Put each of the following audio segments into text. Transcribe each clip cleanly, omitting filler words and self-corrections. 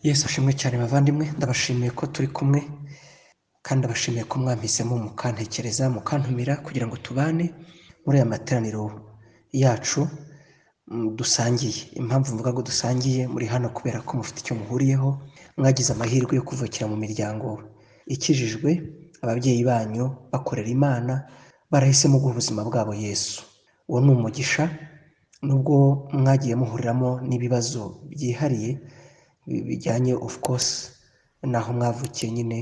Yesu ashimwe cyane bavandimwe, ndabashimiye ko turi kumwe kandi ndabashimiye ko mwampisemo mukantekereza, mukantumira kugira ngo tubane muri aya materaniro yacu dusangiye. Impamvu mvuga ngo dusangiye, muri hano kubera ko mufite icyo muhuriyeho, mwagize amahirwe yo kuvukira mu miryango ikijijwe, ababyeyi banyu bakorera Imana, barahisemo guha ubuzima bwabo Yesu. Uwo ni umugisha, nubwo mwagiye muhuriramo n'ibibazo byihariye bijyanye of course n'aho mwavukiye nyine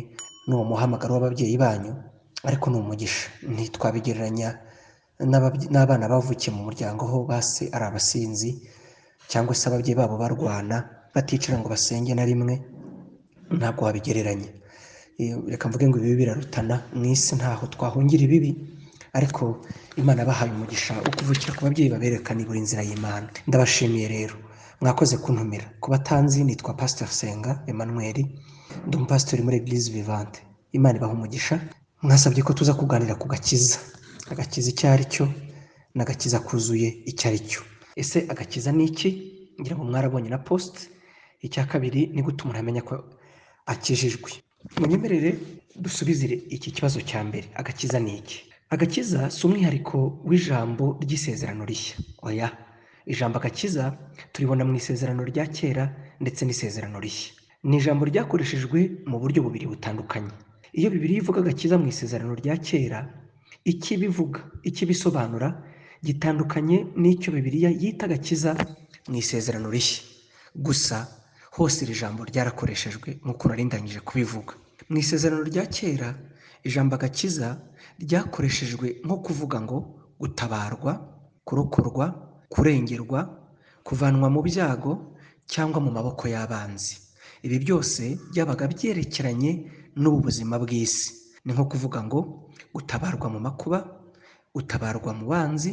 n'uwo muhamagaro w'ababyeyi banyu, ariko ni umugisha. Ntitwabigereranya n'abana bavukiye mu muryango aho base ari abasinzi cyangwa se ababyeyi babo barwana baticara ngo basenge na rimwe, ntabwo wabigereranya. Reka mvuge ngo ibibi birarutana mu isi, ntaho twahungira ibibi, ariko Imana yabahaye umugisha wo kuvukira ku babyeyi babereka nibura inzira y'Imana. Ndabashimiye rero, mwakoze kuntumira. Ku batanzi, nitwa Pastor Senga Emmanuel, ndi umupasitori muri Eglise Vivante. Imana ibaha umugisha. Mwasabye ko tuza kuganira ku gakiza, agakiza icyo ari cyo n'agakiza kuzuye icyo ari cyo. Ese agakiza ni iki? Ngira ngo mwarabonye na post. Icya kabiri ni gute umuntu amenya ko akijijwe? Munyemerere dusubizire iki kibazo cya mbere, agakiza ni iki? Agakiza si umwihariko w'ijambo ry'isezerano rishya, oya. Ijambo agakiza turibona mu isezerano rya kera ndetse n'isezerano rishya. Ni ijambo ryakoreshejwe mu buryo bubiri butandukanye. Iyo Bibiliya ivuga agakiza mu isezerano rya kera, ikibivuga, ikibisobanura gitandukanye n'icyo Bibiliya yita agakiza mu isezerano rishya. Gusa hose iri jambo ryarakoreshejwe nk'uko nari ndangije kubivuga. Mu isezerano rya kera, ijambo agakiza ryakoreshejwe nko kuvuga ngo gutabarwa, kurokorwa, kurengerwa, kuvanwa mu byago cyangwa mu maboko y'abanzi. Ibi byose byabaga byerekeranye n'ubu buzima bw'isi. Ni nko kuvuga ngo gutabarwa mu makuba, gutabarwa mu banzi,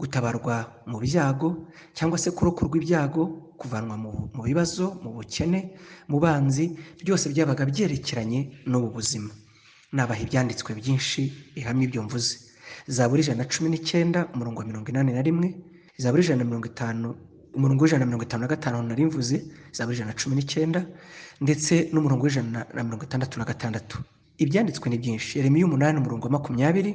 gutabarwa mu byago cyangwa se kurokorwa ibyago, kuvanwa mu bibazo, mu bukene, mu banzi, byose byabaga byerekeranye n'ubu buzima. Nabaha ibyanditswe byinshi bihamya ibyo mvuze. Zaburi 119 umurongo wa 81, Zaburi 150 umurongo wa 155 nari mvuze, Zaburi 119 ndetse n'umurongo wa 166. Ibyanditswe ni byinshi. Yeremiya 8 umurongo wa 20,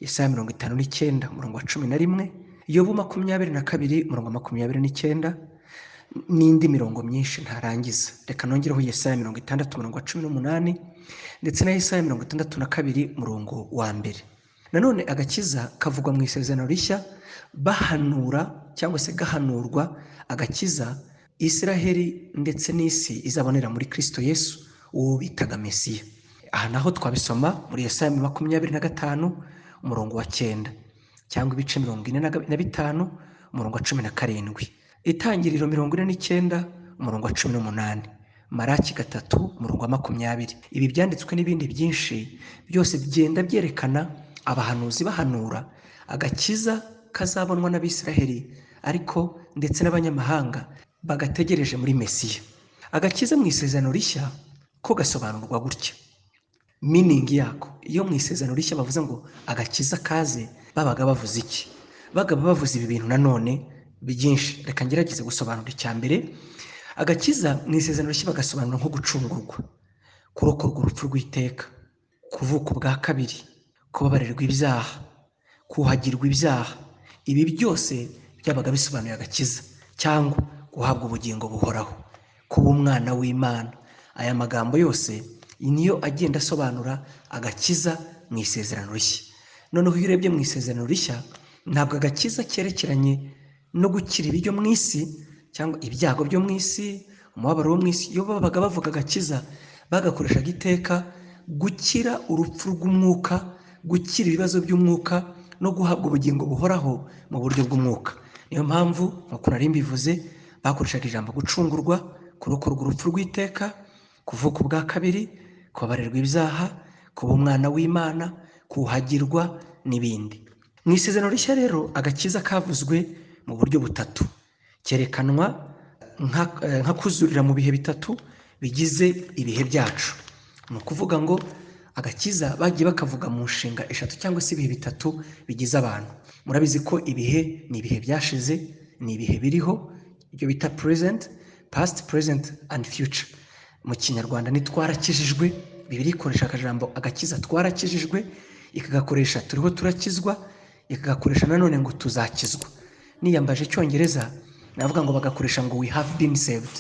Yesaya 59 umurongo wa 11, Yobu 22 umurongo wa 29 n'indi mirongo myinshi ntarangiza. Reka nongereho Yesaya 60 umurongo wa 18 ndetse na Yesaya 62 umurongo wa 1. Nanone agakiza kavugwa mu isezerano rishya bahanura cyangwa se gahanurwa agakiza Isiraheli ndetse n'isi izabonera muri Kristo Yesu, uwo bitaga Mesiya. Aha naho twabisoma muri Yesaya 25 umurongo wa 9 cyangwa ibice 45 umurongo wa 17, Itangiriro 49 umurongo wa 18, Maraki 3 umurongo wa 20. Ibi byanditswe n'ibindi byinshi byose bigenda byerekana abahanuzi bahanura agakiza kazabonwa n'Abisiraheli ariko ndetse n'abanyamahanga bagategereje muri Mesiya. Agakiza mu isezerano rishya ko gasobanurwa gutya. Meaning yako, iyo mu isezerano rishya bavuze ngo agakiza kaze, babaga bavuze iki? Babaga bavuze ibi bintu nanone byinshi. Reka ngerageze gusobanura icya mbere. Agakiza mu isezerano rishya bagasobanura nko gucungurwa, kurokorwa urupfu rw'iteka, kuvuka ubwa kabiri, kubabarirwa ibyaha, kuhagirwa ibyaha. Ibi byose byabaga bisobanuye agakiza, cyangwa guhabwa ubugingo buhoraho, kuba umwana w'Imana. Aya magambo yose niyo agenda asobanura agakiza mu isezerano rishya. Noneho iyo urebye mu isezerano rishya, ntabwo agakiza kerekeranye no gukira ibiryo mu isi cyangwa ibyago byo mu isi, umubabaro wo mu isi. Iyo babaga bavuga agakiza, bagakoreshaga iteka gukira urupfu rw'umwuka, gukira ibibazo by'umwuka no guhabwa ubugingo buhoraho mu buryo bw'umwuka. Niyo mpamvu nk'uko nari mbivuze, bakoreshaga ijambo gucungurwa, kurokorwa urupfu rw'iteka, kuvuka ubwa kabiri, kubabarirwa ibyaha, kuba umwana w'Imana, kuhagirwa n'ibindi. Mu isezerano rishya rero agakiza kavuzwe mu buryo butatu, cyerekanwa nka kuzurira mu bihe bitatu bigize ibihe byacu. Ni ukuvuga ngo agakiza bagiye bakavuga mu nshinga eshatu cyangwa se ibihe bitatu bigize abantu. Murabizi ko ibihe ni ibihe byashize, ni ibihe biriho, ibyo bita present, past, present and future. Mu Kinyarwanda ni twarakijijwe. Bibiliya ikoresha akajambo agakiza twarakijijwe, ikagakoresha turiho turakizwa, ikagakoresha nanone ngo tuzakizwa. Niyambaje Icyongereza navuga ngo bagakoresha ngo we have been saved,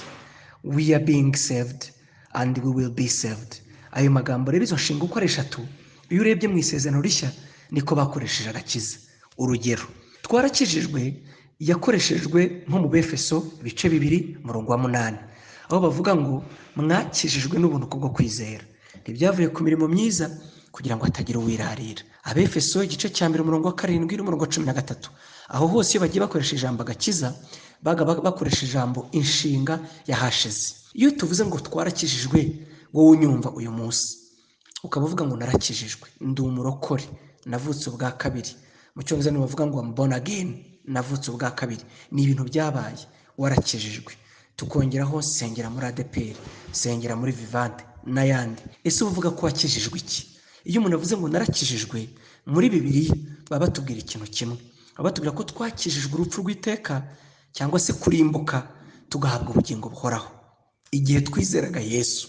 we are being saved and we will be saved. Ayo magambo rero, izo nshinga uko ari eshatu, iyo urebye mu Isezerano Rishya niko bakoresheje agakiza. Urugero, twarakijijwe yakoreshejwe nko mu Befeso ibice 2 umurongo wa 8, aho bavuga ngo mwakijijwe n'ubuntu kubwo kwizera, ntibyavuye ku mirimo myiza kugira ngo hatagira uwirarira. Abefeso igice cya 1 umurongo wa 7 n'umurongo wa 13. Aho hose iyo bagiye bakoresha ijambo agakiza, baga bakoresha ijambo inshinga yahashize. Iyo tuvuze ngo twarakijijwe, wowe unyumva uyu munsi ukaba uvuga ngo narakijijwe, ndi umurokore, navutse ubwa kabiri. Mu Cyongereza bavuga ngo I'm born again, navutse ubwa kabiri. Ni ibintu byabaye, warakijijwe. Tukongeraho sengera muri ADEPR, sengera muri Vivante n'ayandi. Ese uvuga ko wakijijwe iki? Iyo umuntu avuze ngo narakijijwe, muri Bibiliya baba batubwira ikintu kimwe. Baba batubwira ko twakijijwe urupfu rw'iteka cyangwa se kurimbuka, tugahabwa ubugingo buhoraho igihe twizeraga Yesu.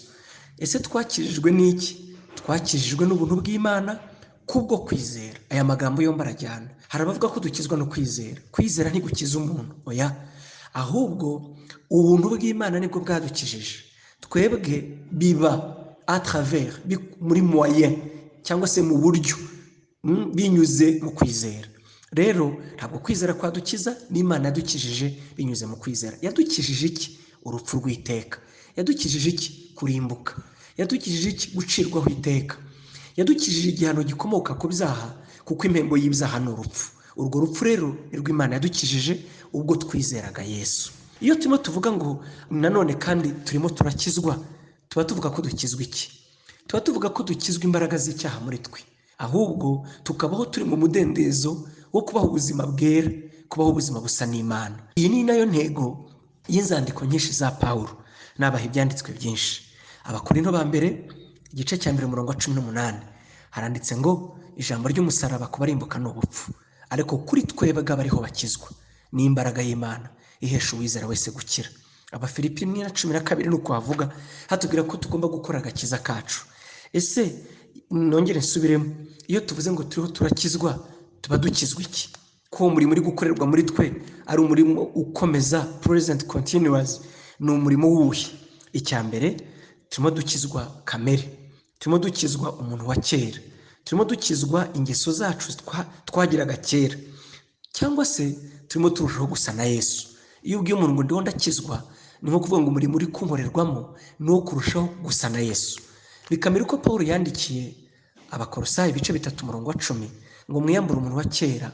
Ese twakijijwe n'iki? Twakijijwe n'ubuntu bw'Imana kubwo kwizera. Aya magambo yombi arajyana. Hari abavuga ko dukizwa no kwizera. Kwizera ntigukiza umuntu, oya, ahubwo ubuntu bw'Imana nibwo bwadukijije. Twebwe biba à travers, muri moyen cyangwa se mu buryo, binyuze mu kwizera. Rero ntabwo kwizera kwadukiza, n'Imana yadukijije binyuze mu kwizera. Yadukijije iki? Urupfu rw'iteka. Yadukijije iki? Kurimbuka. Yadukijije iki? Gucirwaho iteka. Yadukijije igihano gikomoka ku byaha, kuko impembo y'ibyaha ni urupfu. Urwo rupfu rero nirwo Imana yadukijije ubwo twizeraga Yesu. Iyo turimo tuvuga ngo nanone kandi turimo turakizwa, tuba tuvuga ko dukizwa iki? Tuba tuvuga ko dukizwa imbaraga z'icyaha muri twe, ahubwo tukabaho turi mu mudendezo wo kubaho ubuzima bwera, kubaho ubuzima busa n'Imana. Iyi ni nayo ntego y'inzandiko nyinshi za Pawulo. Nabaha ibyanditswe byinshi. Abakorinto ba mbere igice cya 1 umurongo wa 18 haranditse ngo ijambo ry'umusaraba kubarimbuka ni ubupfu, ariko kuri twebwe abariho bakizwa ni imbaraga y'Imana ihesha uwizera wese gukira. Abafilipi 1:12 nuko havuga, hatubwira ko tugomba gukora agakiza kacu. Ese nongere nsubiremo, iyo tuvuze ngo turiho turakizwa, tuba dukizwa iki? Ko umurimo uri gukorerwa muri twe ari umurimo ukomeza, present continuous, ni umurimo wuhe? Icya mbere, turimo dukizwa kamere, turimo dukizwa umuntu wa kera, turimo dukizwa ingeso zacu twagiraga kera, cyangwa se turimo turushaho gusa na Yesu. Iyo ubwiye umuntu ngo ndiho ndakizwa, ni nko kuvuga ngo umurimo uri kunkorerwamo ni uwo kurushaho gusa na Yesu. Bikamera uko Pawulo yandikiye Abakolosayi ibice 3 umurongo wa 10 ngo mwiyambure umuntu wa kera,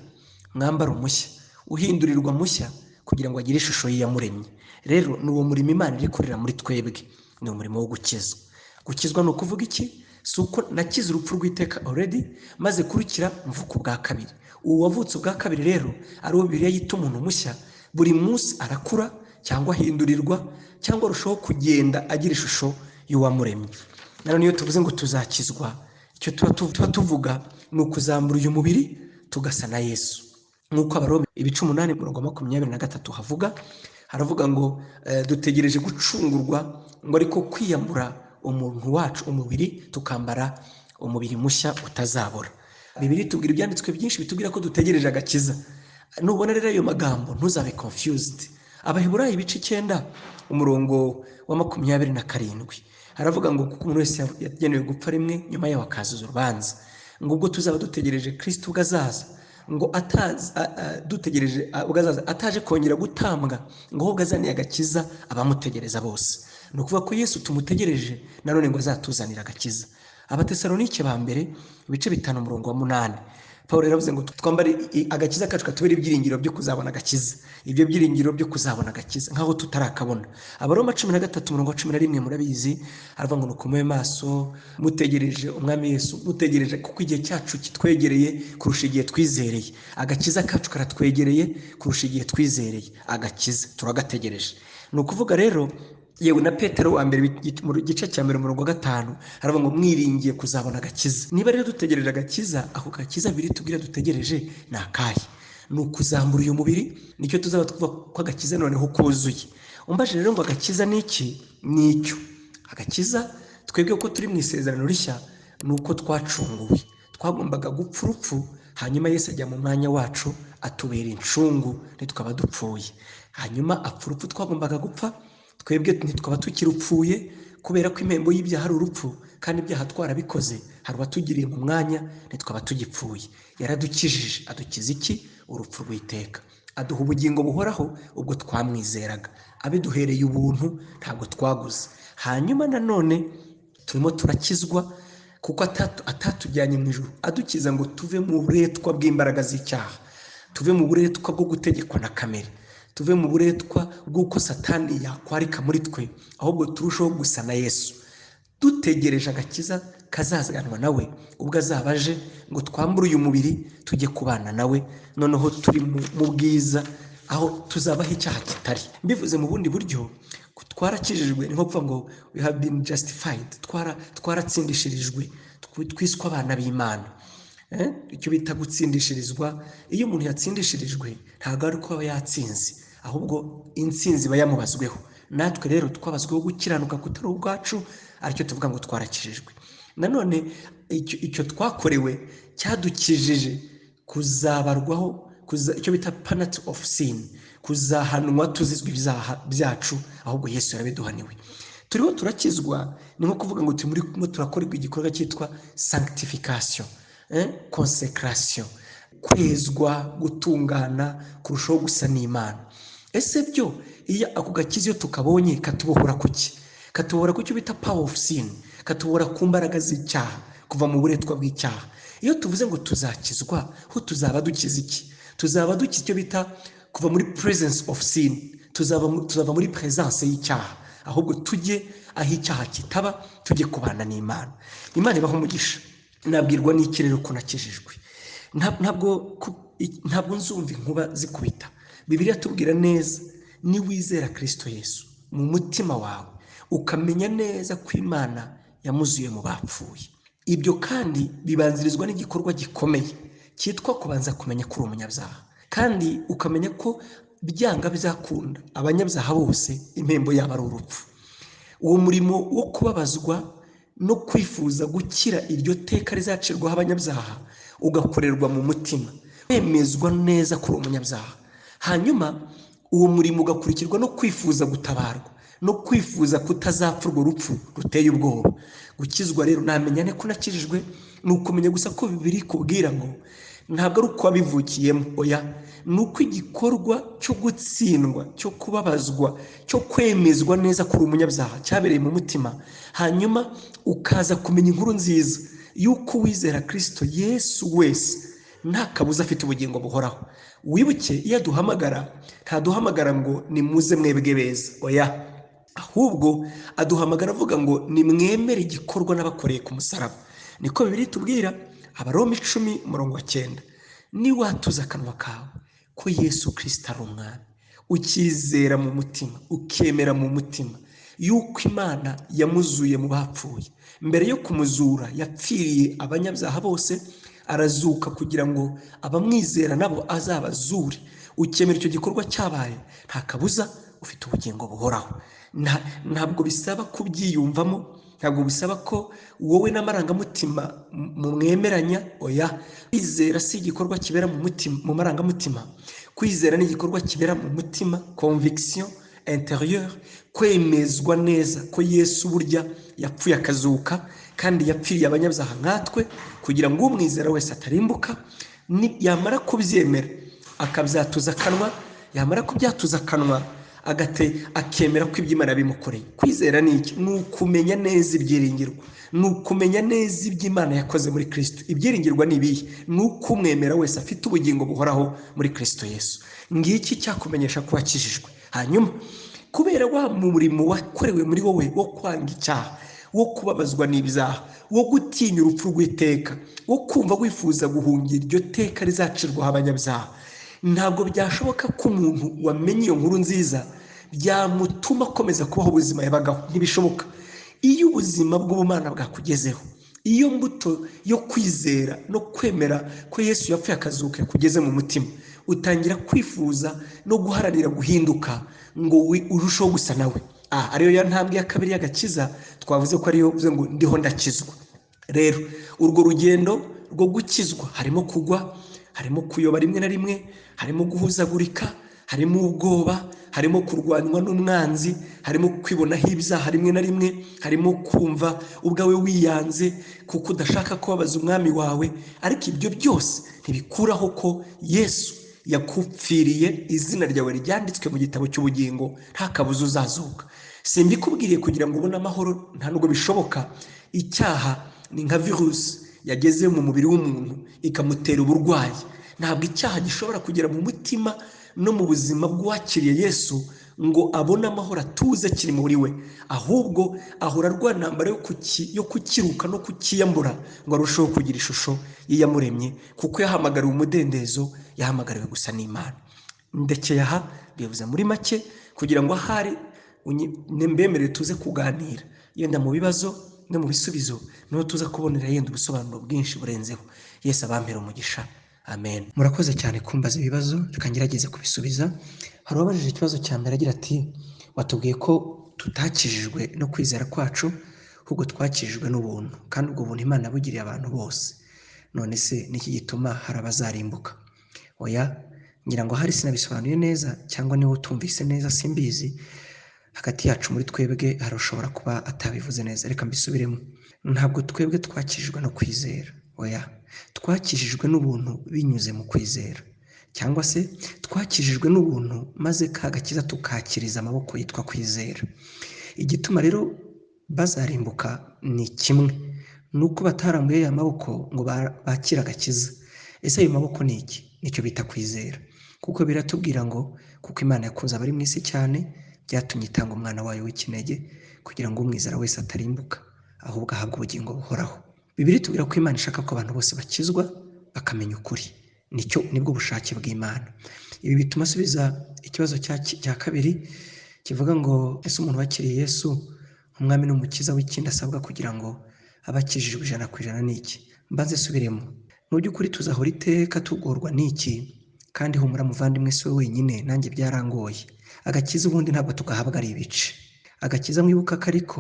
mwambare umushya, uhindurirwa mushya kugira ngo agire ishusho y'Iyamuremye. Rero ni uwo murimo Imana iri korera muri twebwe, ni umurimo wo gukizwa. Gukizwa ni ukuvuga iki? Si uko nakize urupfu rw'iteka already, maze kurukira mvuka ubwa kabiri. Uwo wavutse ubwa kabiri rero ari uwo Bibiliya yita umuntu mushya, buri munsi arakura cyangwa ahindurirwa cyangwa arushaho kugenda agira ishusho y'Uwamuremye. Nanone iyo tuvuze ngo tuzakizwa, icyo tuba tuvuga ni ukuzambura uyu mubiri tugasa na Yesu. Nk'uko Abaroma ibice 8 umurongo 23 havuga, haravuga ngo dutegereje gucungurwa, ngo ariko kwiyambura umuntu wacu umubiri tukambara umubiri mushya utazabora. Bibiliya itubwira ibyanditswe byinshi bitubwira ko dutegereje agakiza. Nubona rero ayo magambo ntuzabe confused. Abaheburayo ibice 9 umurongo wa 27 haravuga ngo kuko umuntu wese yagenewe gupfa rimwe, nyuma yaho akazuza urubanza. Ngo ubwo tuzaba dutegereje Kristo ubwo azaza, ngo dutegereje ubwo azaza ataje kongera gutambwa, ngo ahubwo azaniye agakiza abamutegereza bose. Ni ukuvuga ko Yesu tumutegereje nanone ngo azatuzanira agakiza. Abatesalonike ba mbere ibice 5 umurongo wa 8, Pawulo yaravuze ngo twambare agakiza kacu katubere ibyiringiro byo kuzabona agakiza. Ibyo byiringiro byo kuzabona agakiza nkaho tutarakabona. Abaroma 13 umurongo wa 11 murabizi, aravuga ngo nuko mube maso mutegereje Umwami Yesu, mutegereje kuko igihe cyacu kitwegereye kurusha igihe twizereye. Agakiza kacu karatwegereye kurusha igihe twizereye. Agakiza turagategereje. Ni ukuvuga rero yewe na Petero wa mbere mu gice cya 1 umurongo wa 5 haravuga ngo mwiringiye kuzabona agakiza. Niba rero dutegereje agakiza, ako gakiza biri tubwira dutegereje ni akahe? Ni ukuzambura uyu mubiri, nicyo tuzaba tuvuga ko agakiza noneho kuzuye. Umbaje rero ngo agakiza ni iki? Ni icyo. Agakiza twebwe ko turi mu isezerano rishya ni uko twacunguwe, twagombaga gupfa urupfu, hanyuma Yesu ajya mu mwanya wacu atubera incungu ntitwaba dupfuye. Hanyuma apfa urupfu twagombaga gupfa, twebwe ntitwaba tukirupfuye, kubera ko impembo y'ibyaha ari urupfu, kandi ibyaha twarabikoze, hari uwatugiriye mu mwanya, ntitwaba tugipfuye. Yaradukijije, adukiza iki? Urupfu rw'iteka. Aduha ubugingo buhoraho ubwo twamwizeraga, abiduhereye ubuntu, ntabwo twaguze. Hanyuma nanone turimo turakizwa kuko atatujyanye mu ijuru, adukiza ngo tuve mu buretwa bw'imbaraga z'icyaha, tuve mu buretwa bwo gutegekwa na kamere, tuve mu buretwa bw'uko Satani yakwarika muri twe, ahubwo turusheho gusa na Yesu, dutegereje agakiza kazazanwa nawe ubwo azaba aje ngo twambure uyu mubiri tujye kubana nawe, noneho turi mu bwiza aho tuzabaho icyaha kitari. Mbivuze mu bundi buryo, twarakijijwe ni nko kuvuga ngo we have been justified, twaratsindishirijwe, twiswe abana b'Imana. Icyo bita gutsindishirizwa, iyo umuntu yatsindishirijwe ntabwo ari uko aba yatsinze, ahubwo intsinzi iba yamubazweho. Natwe rero twabazweho gukiranuka kutari ubwacu, aricyo tuvuga ngo twarakijijwe. Nanone icyo twakorewe cyadukijije kuzabarwaho, icyo bita penalty of sin, kuzahanwa tuzizwa ibyaha byacu, ahubwo Yesu yarabiduhaniwe. Turiho turakizwa, ni nko kuvuga ngo turimo turakorerwa igikorwa cyitwa sanctification, consecration, kwezwa, gutungana, kurushaho gusa n'Imana. Ese byo iyo ako gakiza iyo tukabonye katubohora kuki? Katubohora ku cyo bita power of sin, katubohora ku mbaraga z'icyaha, kuva mu buretwa bw'icyaha. Iyo tuvuze ngo tuzakizwa, ho tuzaba dukiza iki? Tuzaba dukiza icyo bita kuva muri presence of sin, tuzava muri presence y'icyaha, ahubwo tujye aho icyaha kitaba, tujye kubana n'Imana. Imana ibaho umugisha. Nabwirwa n'iki rero ko nakijijwe? Ntabwo nzumva inkuba zikubita. Bibiliya tubwira neza, niwizera Kristo Yesu mu mutima wawe, ukamenya neza ko Imana yamuzuye mu bapfuye. Ibyo kandi bibanzirizwa n'igikorwa gikomeye cyitwa kubanza kumenya ko uri umunyabyaha, kandi ukamenya ko byanga bizakunda abanyabyaha bose impembo yabo ari urupfu. Uwo murimo wo kubabazwa no kwifuza gukira iryo teka rizacirwaho abanyabyaha ugakorerwa mu mutima, wemezwa neza ko uri umunyabyaha. Hanyuma uwo murimo ugakurikirwa no kwifuza gutabarwa, no kwifuza kutazapfa urwo rupfu ruteye ubwoba. Gukizwa rero namenya ne ko nakijijwe, ni ukumenya gusa ko Bibiliya ikubwira ngo ntabwo ari uko wabivukiyemo, oya, ni uko igikorwa cyo gutsindwa, cyo kubabazwa, cyo kwemezwa neza ko uri umunyabyaha cyabereye mu mutima, hanyuma ukaza kumenya inkuru nziza y'uko uwizera Kristo Yesu wese nta kabuza afite ubugingo buhoraho. Wibuke iyo aduhamagara, ntaduhamagara ngo nimuze mwebwe beza, oya, ahubwo aduhamagara avuga ngo nimwemere igikorwa n'abakoreye ku musaraba. Niko Bibiliya itubwira, Abaroma 10 umurongo wa 9, niwatuza akanwa kawe ko Yesu Kristo ari Umwami, ukizera mu mutima, ukemera mu mutima yuko Imana yamuzuye mu bapfuye, mbere yo kumuzura yapfiriye abanyabyaha bose, arazuka kugira ngo abamwizera nabo azabazure. Ukemera icyo gikorwa cyabaye, nta kabuza ufite ubugingo buhoraho. Ntabwo bisaba kubyiyumvamo, ntabwo bisaba ko wowe n'amarangamutima mumwemeranya, oya. Kwizera si igikorwa kibera mu mutima, mu marangamutima. Kwizera ni igikorwa kibera mu mutima, conviction intérieure, kwemezwa neza ko Yesu burya yapfuye akazuka, kandi yapfiriye abanyabyaha nkatwe, kugira ngo umwizera wese atarimbuka. Yamara kubyemera akabyatuza akanwa, yamara kubyatuza akanwa akemera ko iby'Imana bimukoreye. Kwizera ni iki? Ni ukumenya neza ibyiringirwa, ni ukumenya neza iby'Imana yakoze muri Kristo. Ibyiringirwa ni ibihe? Ni uko umwemera wese afite ubugingo buhoraho muri Kristo Yesu. Ngiki cyakumenyesha ko wakijijwe. Hanyuma kubera wa murimo wakorewe muri wowe wo kwanga icyaha, wo kubabazwa n'ibyaha, wo gutinya urupfu rw'iteka, wo kumva wifuza guhungira iryo teka rizacirwaho abanyabyaha, ntabwo byashoboka ko umuntu wamenye iyo nkuru nziza byamutuma akomeza kubaho ubuzima yabagaho. Ntibishoboka. Iyo ubuzima bw'ubumana bwakugezeho, iyo mbuto yo kwizera no kwemera ko Yesu yapfuye akazuka yakugeze mu mutima, utangira kwifuza no guharanira guhinduka ngo urusheho gusa nawe. Ariyo ya ntambwe ya kabiri y'agakiza twavuze ko ariyo uvuze ngo ndiho ndakizwa. Rero urwo rugendo rwo gukizwa harimo kugwa, harimo kuyoba rimwe na rimwe, harimo guhuzagurika, harimo ubwoba, harimo kurwanywa n'umwanzi, harimo kwibonaho ibyaha rimwe na rimwe, harimo kumva ubwawe wiyanze kuko udashaka kubabaza umwami wawe. Ariko ibyo byose ntibikuraho ko Yesu yakupfiriye, izina ryawe ryanditswe mu gitabo cy'ubugingo, nta kabuza uzazuka. Simbikubwiriye kugira ngo ubone amahoro, nta nubwo bishoboka. Icyaha ni nka virusi yageze mu mubiri w'umuntu ikamutera uburwayi. Ntabwo icyaha gishobora kugera mu mutima no mu buzima bw'uwakiriye Yesu ngo abone amahoro atuze kiri muri we, ahubwo ahora arwana intambara yo kukiruka no kukiyambura ngo arusheho kugira ishusho y'Iyamuremye, kuko yahamagariwe umudendezo, yahamagariwe gusa n'Imana. Ndekeye aha, bivuze muri make kugira ngo ahari mbemerere tuze kuganira yenda mu bibazo no mu bisubizo, niho tuza kubonera yenda ubusobanuro bwinshi burenzeho. Yesu abampere umugisha. Amen. Murakoze cyane kumbaza ibibazo, reka ngerageze kubisubiza. Hari uwabajije ikibazo cya mbere agira ati watubwiye ko tutakijijwe no kwizera kwacu, ahubwo twakijijwe n'ubuntu, kandi ubwo buntu Imana yabugiriye abantu bose. None se niki gituma hari abazarimbuka? Oya, ngira ngo hari sinabisobanuye neza, cyangwa niba utumvise neza simbizi. Hagati yacu muri twebwe hari ushobora kuba atabivuze neza, reka mbisubiremo. Ntabwo twebwe twakijijwe no kwizera, oya, twakijijwe n'ubuntu binyuze mu kwizera, cyangwa se twakijijwe n'ubuntu maze ka gakiza tukakiriza amaboko yitwa kwizera. Igituma rero bazarimbuka ni kimwe, ni uko batarambuye ya maboko ngo bakire agakiza. Ese ayo maboko ni iki? Nicyo bita kwizera, kuko biratubwira ngo kuko Imana yakunze abari mu isi cyane, byatumye itanga umwana wayo w'ikinege kugira ngo umwizera wese atarimbuka, ahubwo ahabwe ubugingo buhoraho. Bibiliya itubwira ko Imana ishaka ko abantu bose bakizwa bakamenya ukuri, nicyo nibwo bushake bw'Imana. Ibi bituma asubiza ikibazo cya kabiri kivuga ngo ese umuntu wakiriye Yesu umwami n'umukiza w'ikindi asabwa kugira ngo abe akijijwe 100% ni iki? Mbanze subiremo. Mu by'ukuri tuzahora iteka tugorwa n'iki, kandi humura muvandimwe si we wenyine, nanjye byarangoye. Agakiza ubundi ntabwo tugahabwa ari ibice. Agakiza mwibuka ko ariko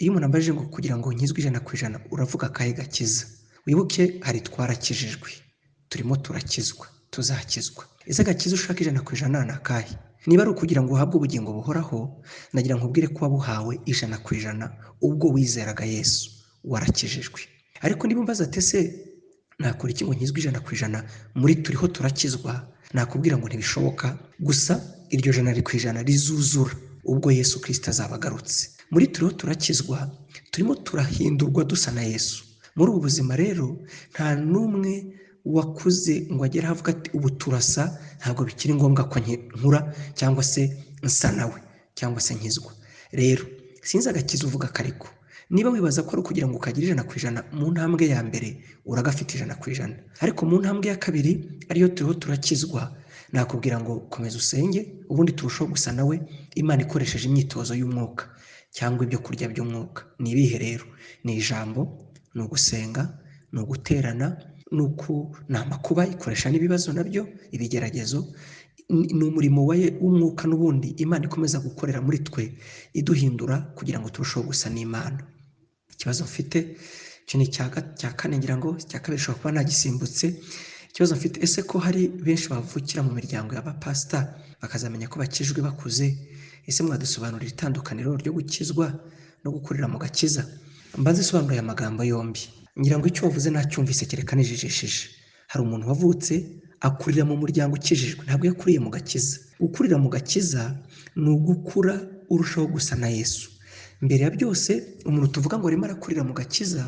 iyo umuntu ambajije ngo kugira ngo nkizwe 100% uravuga akahe gakiza? Wibuke hari twarakijijwe, turimo turakizwa, tuzakizwa. Ese agakiza ushaka 100% ni akahe? Niba ari ukugira ngo uhabwe ubugingo buhoraho, nagira nkubwire ko wabuhawe 100% ubwo wizeraga Yesu, warakijijwe. Ariko niba umbaza ati ese nakora iki ngo nkizwe 100% muri turiho turakizwa, nakubwira ngo ntibishoboka. Gusa iryo 100% rizuzura ubwo Yesu Kristo azaba agarutse. Muri turiho turakizwa, turimo turahindurwa dusa na Yesu. Muri ubu buzima rero nta n'umwe wakuze ngo agere aho avuga ati ubu turasa, ntabwo bikiri ngombwa ko nkura cyangwa se nsa nawe cyangwa se nkizwa. Rero sinzi agakiza uvuga kariko. Niba wibaza ko ari ukugira ngo ukagire 100% mu ntambwe ya mbere, uragafite 100%. Ariko mu ntambwe ya kabiri ariyo turiho turakizwa, nakubwira ngo komeza usenge, ubundi turushaho gusa nawe Imana ikoresheje imyitozo y'umwuka cyangwa ibyo kurya by'umwuka. Ni ibihe rero? Ni ijambo, ni ugusenga, ni uguterana, ni amakuba ikoresha n'ibibazo nabyo, ibigeragezo, ni umurimo w'umwuka n'ubundi Imana ikomeza gukorera muri twe iduhindura kugira ngo turusheho gusa n'Imana. Ikibazo mfite icyo ni icya kane, ngira ngo icya kabiri ushobora kuba nagisimbutse. Ikibazo mfite, ese ko hari benshi bavukira mu miryango y'abapasita bakazamenya ko bakijwe bakuze, ese mwadusobanurira itandukaniro ryo gukizwa no gukurira mu gakiza? Mbanze isobanura aya magambo yombi. Ngira ngo icyo wavuze nacyumvise kereka nijijishije. Hari umuntu wavutse akurira mu muryango ukijijwe, ntabwo yakuriye mu gakiza. Gukurira mu gakiza ni ugukura urushaho gusa na Yesu. Mbere ya byose umuntu tuvuga ngo arimo arakurira mu gakiza,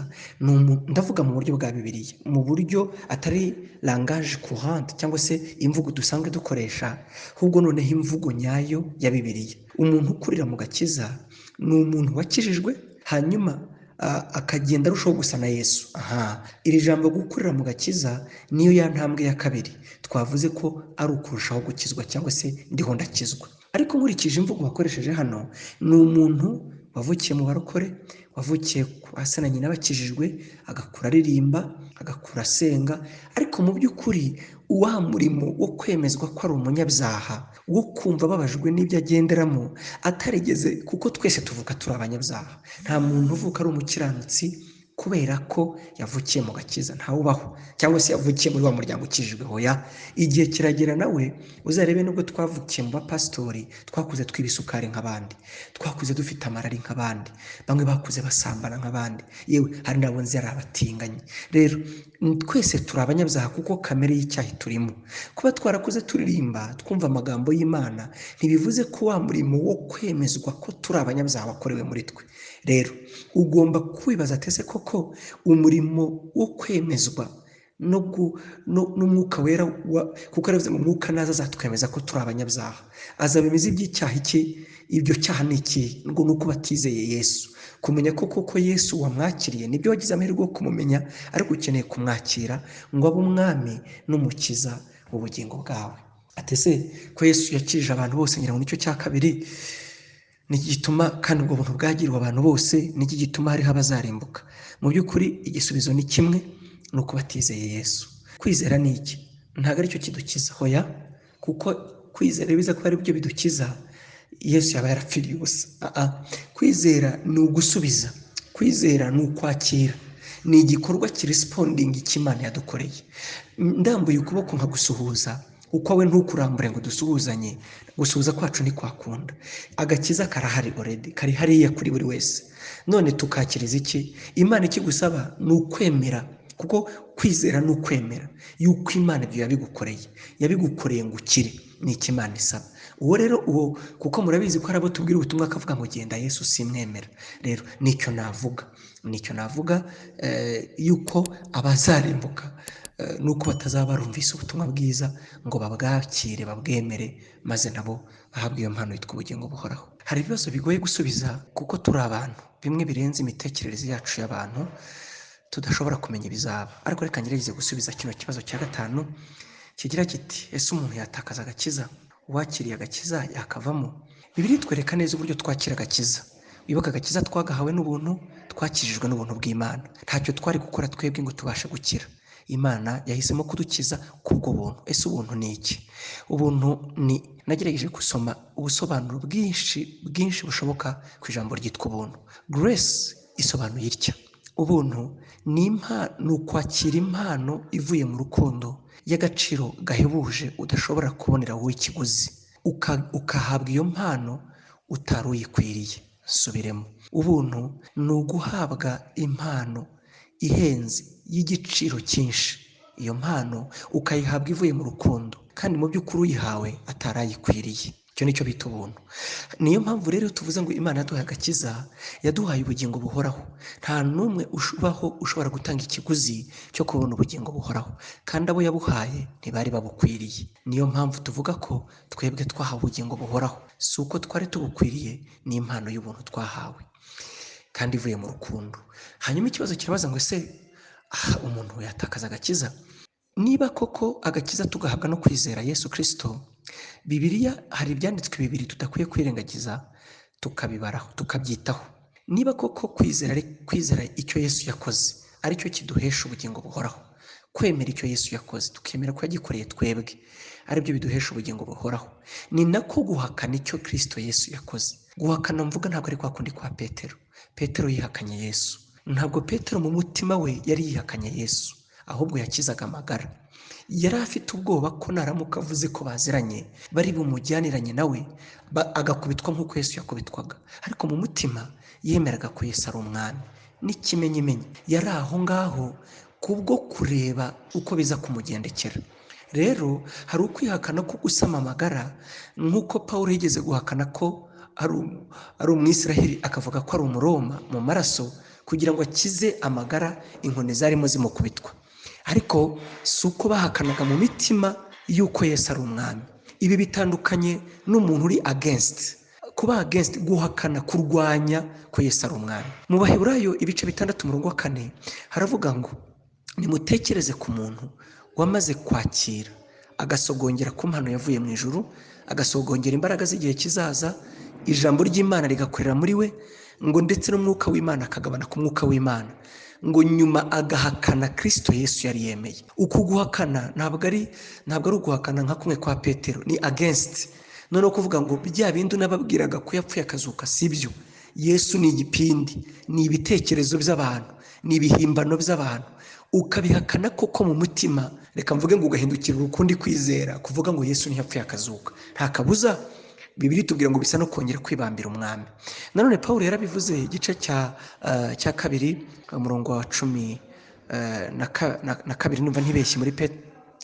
ndavuga mu buryo bwa Bibiliya, mu buryo atari langage courante cyangwa se imvugo dusanzwe dukoresha, ahubwo noneho imvugo nyayo ya Bibiliya. Umuntu ukurira mu gakiza ni umuntu wakijijwe hanyuma akagenda arushaho gusa na Yesu. Aha, iri jambo gukurira mu gakiza niyo ya ntambwe ya kabiri twavuze ko ari ukurushaho gukizwa cyangwa se ndiho ndakizwa. Ariko nkurikije imvugo wakoresheje hano, ni umuntu wavukiye mu barokore, wavukiye kwa se na nyina bakijijwe, agakura aririmba, agakura asenga, ariko mu by'ukuri wa murimo wo kwemezwa ko ari umunyabyaha, wo kumva ababajwe n'ibyo agenderamo, atarigeze, kuko twese tuvuka turi abanyabyaha. Nta muntu uvuka ari umukiranutsi kubera ko yavukiye mu gakiza, ntawubaho, cyangwa se yavukiye muri wa muryango ukijijwe. Hoya, igihe kiragera nawe uzarebe, nubwo twavukiye mu bapasitori, twakuze twiba isukari nk'abandi, twakuze dufite amarari nk'abandi, bamwe bakuze basambana nk'abandi, yewe hari n'abo nzi ari abatinganyi. Rero twese turi abanyabyaha kuko kamere y'icyaha turimo. Kuba twarakuze turirimba twumva amagambo y'Imana ntibivuze ko wa murimo wo kwemezwa ko turi abanyabyaha wakorewe muri twe. Rero ugomba kwibaza ati ese koko umurimo wo kwemezwa n'umwuka wera, kuko aravuze ngo umwuka naza azatwemeza ko turi abanyabyaha, azabemeza iby'icyaha iki? Ibyo cyaha ni iki? Ngo ni uko batizeye Yesu. Kumenya ko koko Yesu wamwakiriye, nibyo wagize amahirwe yo kumumenya, ariko ukeneye kumwakira ngo abe umwami n'umukiza w'ubugingo bwawe. Ati ese ko Yesu yakirije abantu bose, ngira ngo nicyo cya kabiri niki gituma, kandi ubwo buntu bwagiriwe abantu bose, niki gituma hariho abazarimbuka? Mu by'ukuri igisubizo ni kimwe, ni uko batizeye Yesu. Kwizera ni iki? Ntabwo aricyo kidukiza, hoya, kuko kwizera biza kuba ari byo bidukiza, Yesu yaba yarapfiriye ubusa. Kwizera ni ugusubiza, kwizera ni ukwakira, ni igikorwa kirisipondinga icyo Imana yadukoreye. Ndambuye ukuboko nkagusuhuza, uko we ntukurambure ngo dusuhuzanye, gusuhuza kwacu ntikwakunda. Agakiza karahari already, kari hariya kuri buri wese. None tukakiriza iki? Imana ikigusaba ni ukwemera, kuko kwizera ni ukwemera yuko Imana ibyo yabigukoreye, yabigukoreye ngo ukire. Ni iki Imana isaba? Uwo rero uwo, kuko murabizi ko hari abo tubwira ubutumwa akavuga ngo genda Yesu simwemera. Rero nicyo navuga, nicyo navuga yuko abazarimbuka nuko batazaba barumvise ubutumwa bwiza ngo babwakire babwemere, maze nabo bahabwe iyo mpano yitwa ubugingo buhoraho. Hari ibibazo bigoye gusubiza kuko turi abantu, bimwe birenze imitekerereze yacu y'abantu, tudashobora kumenya ibizaba. Ariko reka ngerageze gusubiza kino kibazo cya gatanu kigira kiti: ese umuntu yatakaza agakiza? Uwakiriye agakiza yakavamo? Bibiliya itwereka neza uburyo twakira agakiza. Wibuke agakiza twagahawe n'ubuntu, twakijijwe n'ubuntu bw'Imana. Ntacyo twari gukora twebwe ngo tubashe gukira. Imana yahisemo kudukiza kubwo buntu. Ese ubuntu ni iki? Ubuntu ni, nagerageje gusoma ubusobanuro bwinshi bwinshi bushoboka ku ijambo ryitwa ubuntu. Grace isobanuye itya: ubuntu ni ukwakira impano ivuye mu rukundo y'agaciro gahebuje udashobora kubonera wowe ikiguzi, ukahabwa iyo mpano utari uyikwiriye. Nsubiremo, ubuntu ni uguhabwa impano ihenze y'igiciro cyinshi, iyo mpano ukayihabwa ivuye mu rukundo, kandi mu by'ukuri uyihawe atarayikwiriye. Icyo nicyo bita ubuntu. Niyo mpamvu rero tuvuze ngo Imana yaduhaye agakiza, yaduhaye ubugingo buhoraho. Nta n'umwe ubaho ushobora gutanga ikiguzi cyo kubona ubugingo buhoraho, kandi abo yabuhaye ntibari babukwiriye. Niyo mpamvu tuvuga ko twebwe twahawe ubugingo buhoraho, si uko twari tubukwiriye, ni impano y'ubuntu twahawe kandi ivuye mu rukundo. Hanyuma ikibazo kirabaza ngo ese umuntu yatakaza agakiza? Niba koko agakiza tugahabwa no kwizera Yesu Kristo, Bibiliya hari ibyanditswe bibiri tudakwiye kwirengagiza, tukabibaraho, tukabyitaho. Niba koko kwizera icyo Yesu yakoze aricyo kiduhesha ubugingo buhoraho, kwemera icyo Yesu yakoze tukemera ko yagikoreye twebwe aribyo biduhesha ubugingo buhoraho, ni nako guhakana icyo Kristo Yesu yakoze. Guhakana mvuga ntabwo ari kwa kundi kwa Petero. Petero yihakanye Yesu. Ntabwo Petero mu mutima we yari yihakanye Yesu, ahubwo yakizaga amagara. Yari afite ubwoba ko naramuka avuze ko baziranye bari bumujyaniranye nawe agakubitwa nk'uko Yesu yakubitwaga. Ariko mu mutima yemeraga ko Yesu ari umwami. N'ikimenyimenyi yari aho ngaho kubwo kureba uko biza kumugendekera. Rero hari ukwihakana ko gusama amagara, nk'uko Pawulo yigeze guhakana ko ari umwisiraheli akavuga ko ari umuroma mu maraso, kugira ngo akize amagara inkoni zarimo zimukubitwa. Ariko si uko bahakanaga mu mitima y'uko Yesu ari umwami. Ibi bitandukanye n'umuntu uri against. Kuba against, guhakana, kurwanya ko Yesu ari umwami. Mu Baheburayo ibice 6 umurongo wa 4 haravuga ngo nimutekereze ku muntu wamaze kwakira agasogongera ku mpano yavuye mu ijuru, agasogongera imbaraga z'igihe kizaza, ijambo ry'Imana rigakorera muri we, Ngo ndetse n'umwuka w'Imana akagabana ku mwuka w'Imana, ngo nyuma agahakana Kristo Yesu yari yemeye. Uku guhakana ntabwo ari uguhakana nka kumwe kwa Petero, ni against. Noneho kuvuga ngo bya bindi unababwiraga ko yapfuye akazuka si byo. Yesu ni igipindi, ni ibitekerezo by'abantu, ni ibihimbano by'abantu. Ukabihakana koko mu mutima, reka mvuge ngo ugahindukira ukundi kwizera, kuvuga ngo Yesu ntiyapfuye akazuka. Nta kabuza, Bibiliya itubwira ngo bisa no kongera kwibambira umwami. Nanone Pawulo yarabivuze igice cya 2 umurongo wa 12, numva ntibeshye, muri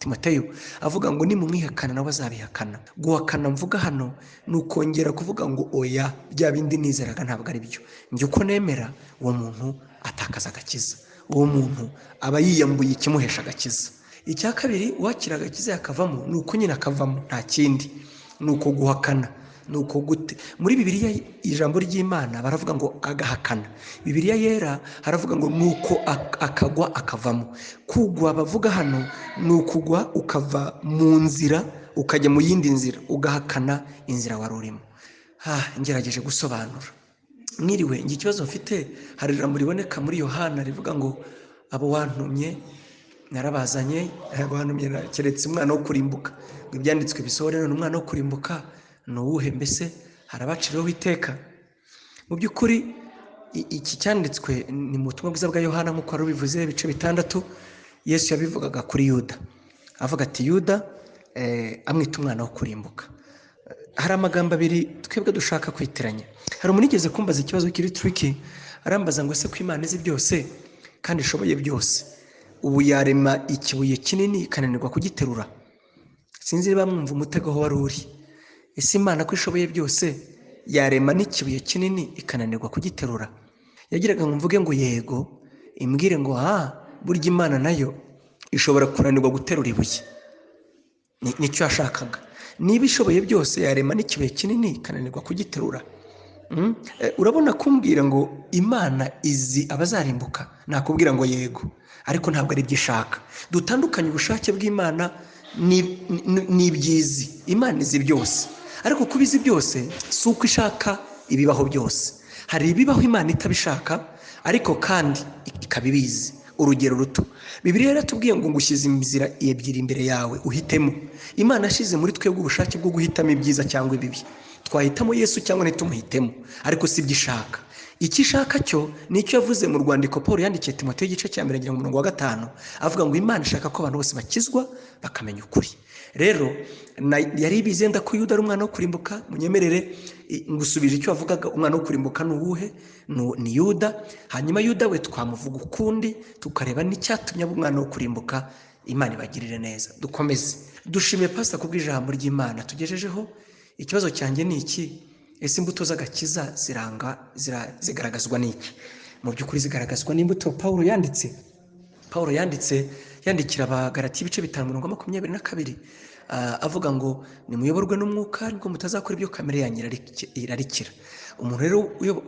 Timoteyo, avuga ngo nimumwihakana nabo bazabihakana. Guhakana mvuga hano ni ukongera kuvuga ngo oya, bya bindi nizeraga ntabwo ari byo. Njye uko nemera, uwo muntu atakaza agakiza, uwo muntu aba yiyambuye ikimuhesha agakiza. Icya kabiri, uwakira agakiza yakavamo ni uko nyine akavamo, nta kindi, ni uko guhakana. Ni uko gute? Muri Bibiliya ijambo ry'Imana baravuga ngo agahakana. Bibiliya yera haravuga ngo nuko akagwa akavamo. Kugwa bavuga hano ni ukugwa ukava mu nzira ukajya mu yindi nzira, ugahakana inzira wari urimo. Ngerageje gusobanura. Mwiriwe, njye ikibazo mfite, hari ijambo riboneka muri Yohana rivuga ngo abo wantumye narabazanye, abo wantumye keretse umwana wo kurimbuka, ngo ibyanditswe bisohore. None umwana wo kurimbuka ni uwuhe? Mbese harabaciriweho iteka? Mu by'ukuri iki cyanditswe ni mu butumwa bwiza bwa Yohana nk'uko wari ubivuze, ibice 6. Yesu yabivugaga kuri Yuda, avuga ati Yuda amwita umwana wo kurimbuka. Hari amagambo abiri twebwe dushaka kwitiranya. Hari umuntu yigeze kumbaza ikibazo kiri tricky, arambaza ngo ese ko Imana izi byose kandi ishoboye byose, ubu yarema ikibuye kinini ikananirwa kugiterura? Sinzi niba mwumva umutego aho wari uri. Ese Imana ko ishoboye byose yarema n'ikibuye kinini ikananirwa kugiterura? Yagiraga ngo mvuge ngo yego, imbwire ngo burya Imana nayo ishobora kunanirwa guterura ibuye. Nicyo yashakaga. Niba ishoboye byose yarema n'ikibuye kinini ikananirwa kugiterura. Urabona kumbwira ngo Imana izi abazarimbuka, nakubwira ngo yego, ariko ntabwo ari byo ishaka. Dutandukanye ubushake bw'Imana n'ibyizi. Imana izi byose, ariko kuba izi byose si uko ishaka ibibaho byose. Hari ibibaho Imana itabishaka, ariko kandi ikaba ibizi. Urugero ruto, Bibiliya yaratubwiye ngo ngushyize inzira ebyiri imbere yawe uhitemo. Imana yashyize muri twebwe ubushake bwo guhitamo ibyiza cyangwa ibibi. Twahitamo Yesu cyangwa ntitumuhitemo, ariko si ibyo ishaka. Icyo ishaka cyo ni icyo yavuze mu rwandiko Paul yandikiye Timoteyo igice cya 1 ngira ngo umurongo wa 5, avuga ngo Imana ishaka ko abantu bose bakizwa bakamenya ukuri. Rero yari ibizi yenda ko Yuda ari umwana wo kurimbuka. Munyemerere ngusubije icyo wavugaga, umwana wo kurimbuka ni uwuhe? Ni Yuda. Hanyuma Yuda we twamuvuga ukundi, tukareba n'icyatumye aba umwana wo kurimbuka. Imana ibagirire neza. Dukomeze dushimiye pastor kubw'ijambo ry'Imana tugejejeho. Ikibazo cyanjye ni iki: ese imbuto z'agakiza zigaragazwa n'iki? Mu by'ukuri zigaragazwa n'imbuto Pawulo yanditse. Pawulo yanditse yandikira Abagalatiya ibice 5:22, avuga ngo nimuyoborwe n'umwuka nibwo mutazakora ibyo kamere yanyu irarikira. Umuntu rero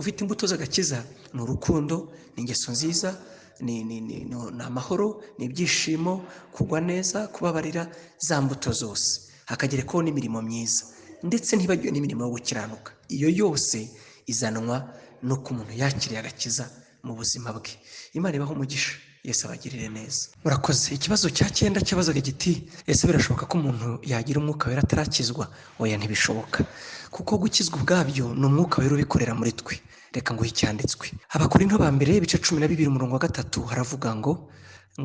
ufite imbuto z'agakiza ni urukundo, ni ingeso nziza, ni amahoro, ni ibyishimo, kugwa neza, kubabarira, za mbuto zose, hakagerekaho n'imirimo myiza, ndetse ntibagiwe n'imirimo yo gukiranuka. Iyo yose izanwa nuko umuntu yakiriye agakiza mu buzima bwe. Imana ibahe umugisha, Yesu abagirire neza. Murakoze. Ikibazo cya 9 cyabazaga giti: ese birashoboka ko umuntu yagira umwuka wera atarakizwa? Oya, ntibishoboka, kuko gukizwa ubwabyo ni umwuka wera ubikorera muri twe. Reka nguhe icyanditswe. Abakorinto ba mbere ibice 12 umurongo wa 3 haravuga ngo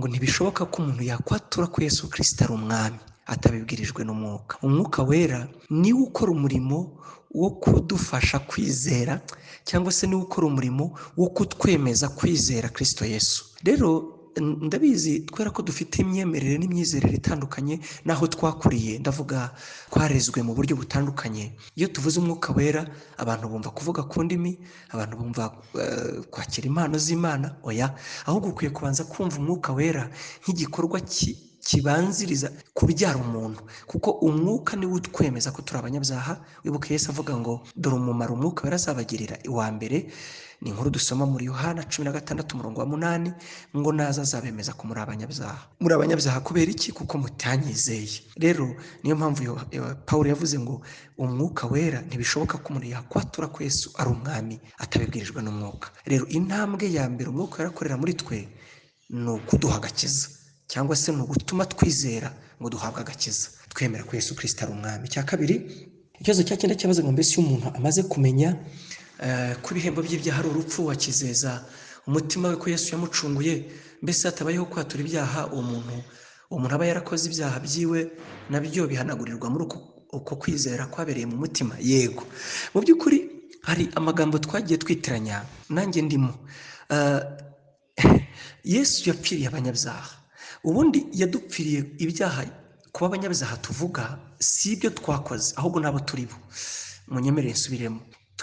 ntibishoboka ko umuntu yakwatura ko Yesu Kristo ari umwami atabibwirijwe n'umwuka. Umwuka wera niwe ukora umurimo wo kudufasha kwizera, cyangwa se niwe ukora umurimo wo kutwemeza kwizera Kristo Yesu. Rero ndabizi twera ko dufite imyemerere n'imyizerere itandukanye n'aho twakuriye, ndavuga twarezwe mu buryo butandukanye. Iyo tuvuze umwuka wera abantu bumva kuvuga ku ndimi, abantu bumva kwakira impano z'Imana. Oya, ahubwo ukwiye kubanza kumva umwuka wera nk'igikorwa kibanziriza kubyara umuntu, kuko umwuka niwo utwemeza ko turi abanyabyaha. Wibuke Yesu avuga ngo dore umumaro umwuka warazabagirira iwa mbere, ni inkuru dusoma muri Yohana 16 umurongo wa 8, ngo naza azabemeza ko muri abanyabyaha. Muri abanyabyaha kubera iki? Kuko mutanyizeye. Rero niyo mpamvu Pawulo yavuze ngo umwuka wera ntibishoboka ko umuntu yakwatura ko Yesu ari umwami atabibwirijwe n'umwuka. Rero intambwe ya mbere umwuka yarakorera muri twe ni ukuduha agakiza, cyangwa se ni ugutuma twizera ngo duhabwe agakiza, twemera ko Yesu Kristo ari umwami. Icya kabiri, ikibazo cya cyenda cyabaza ngo mbese iyo umuntu amaze kumenya ko ibihembo by'ibyaha ari urupfu, akizeza umutima we ko Yesu yamucunguye, mbese hatabayeho kwatura ibyaha, uwo muntu aba yarakoze ibyaha byiwe nabyo bihanagurirwa muri uko kwizera kwabereye mu mutima? Yego. Mu by'ukuri hari amagambo twagiye twitiranya, nanjye ndimo. Yesu yapfiriye abanyabyaha. Ubundi yadupfiriye ibyaha. Kuba abanyabyaha tuvuga si ibyo twakoze, ahubwo n'abo turi bo. Munyemerere nsubiremo.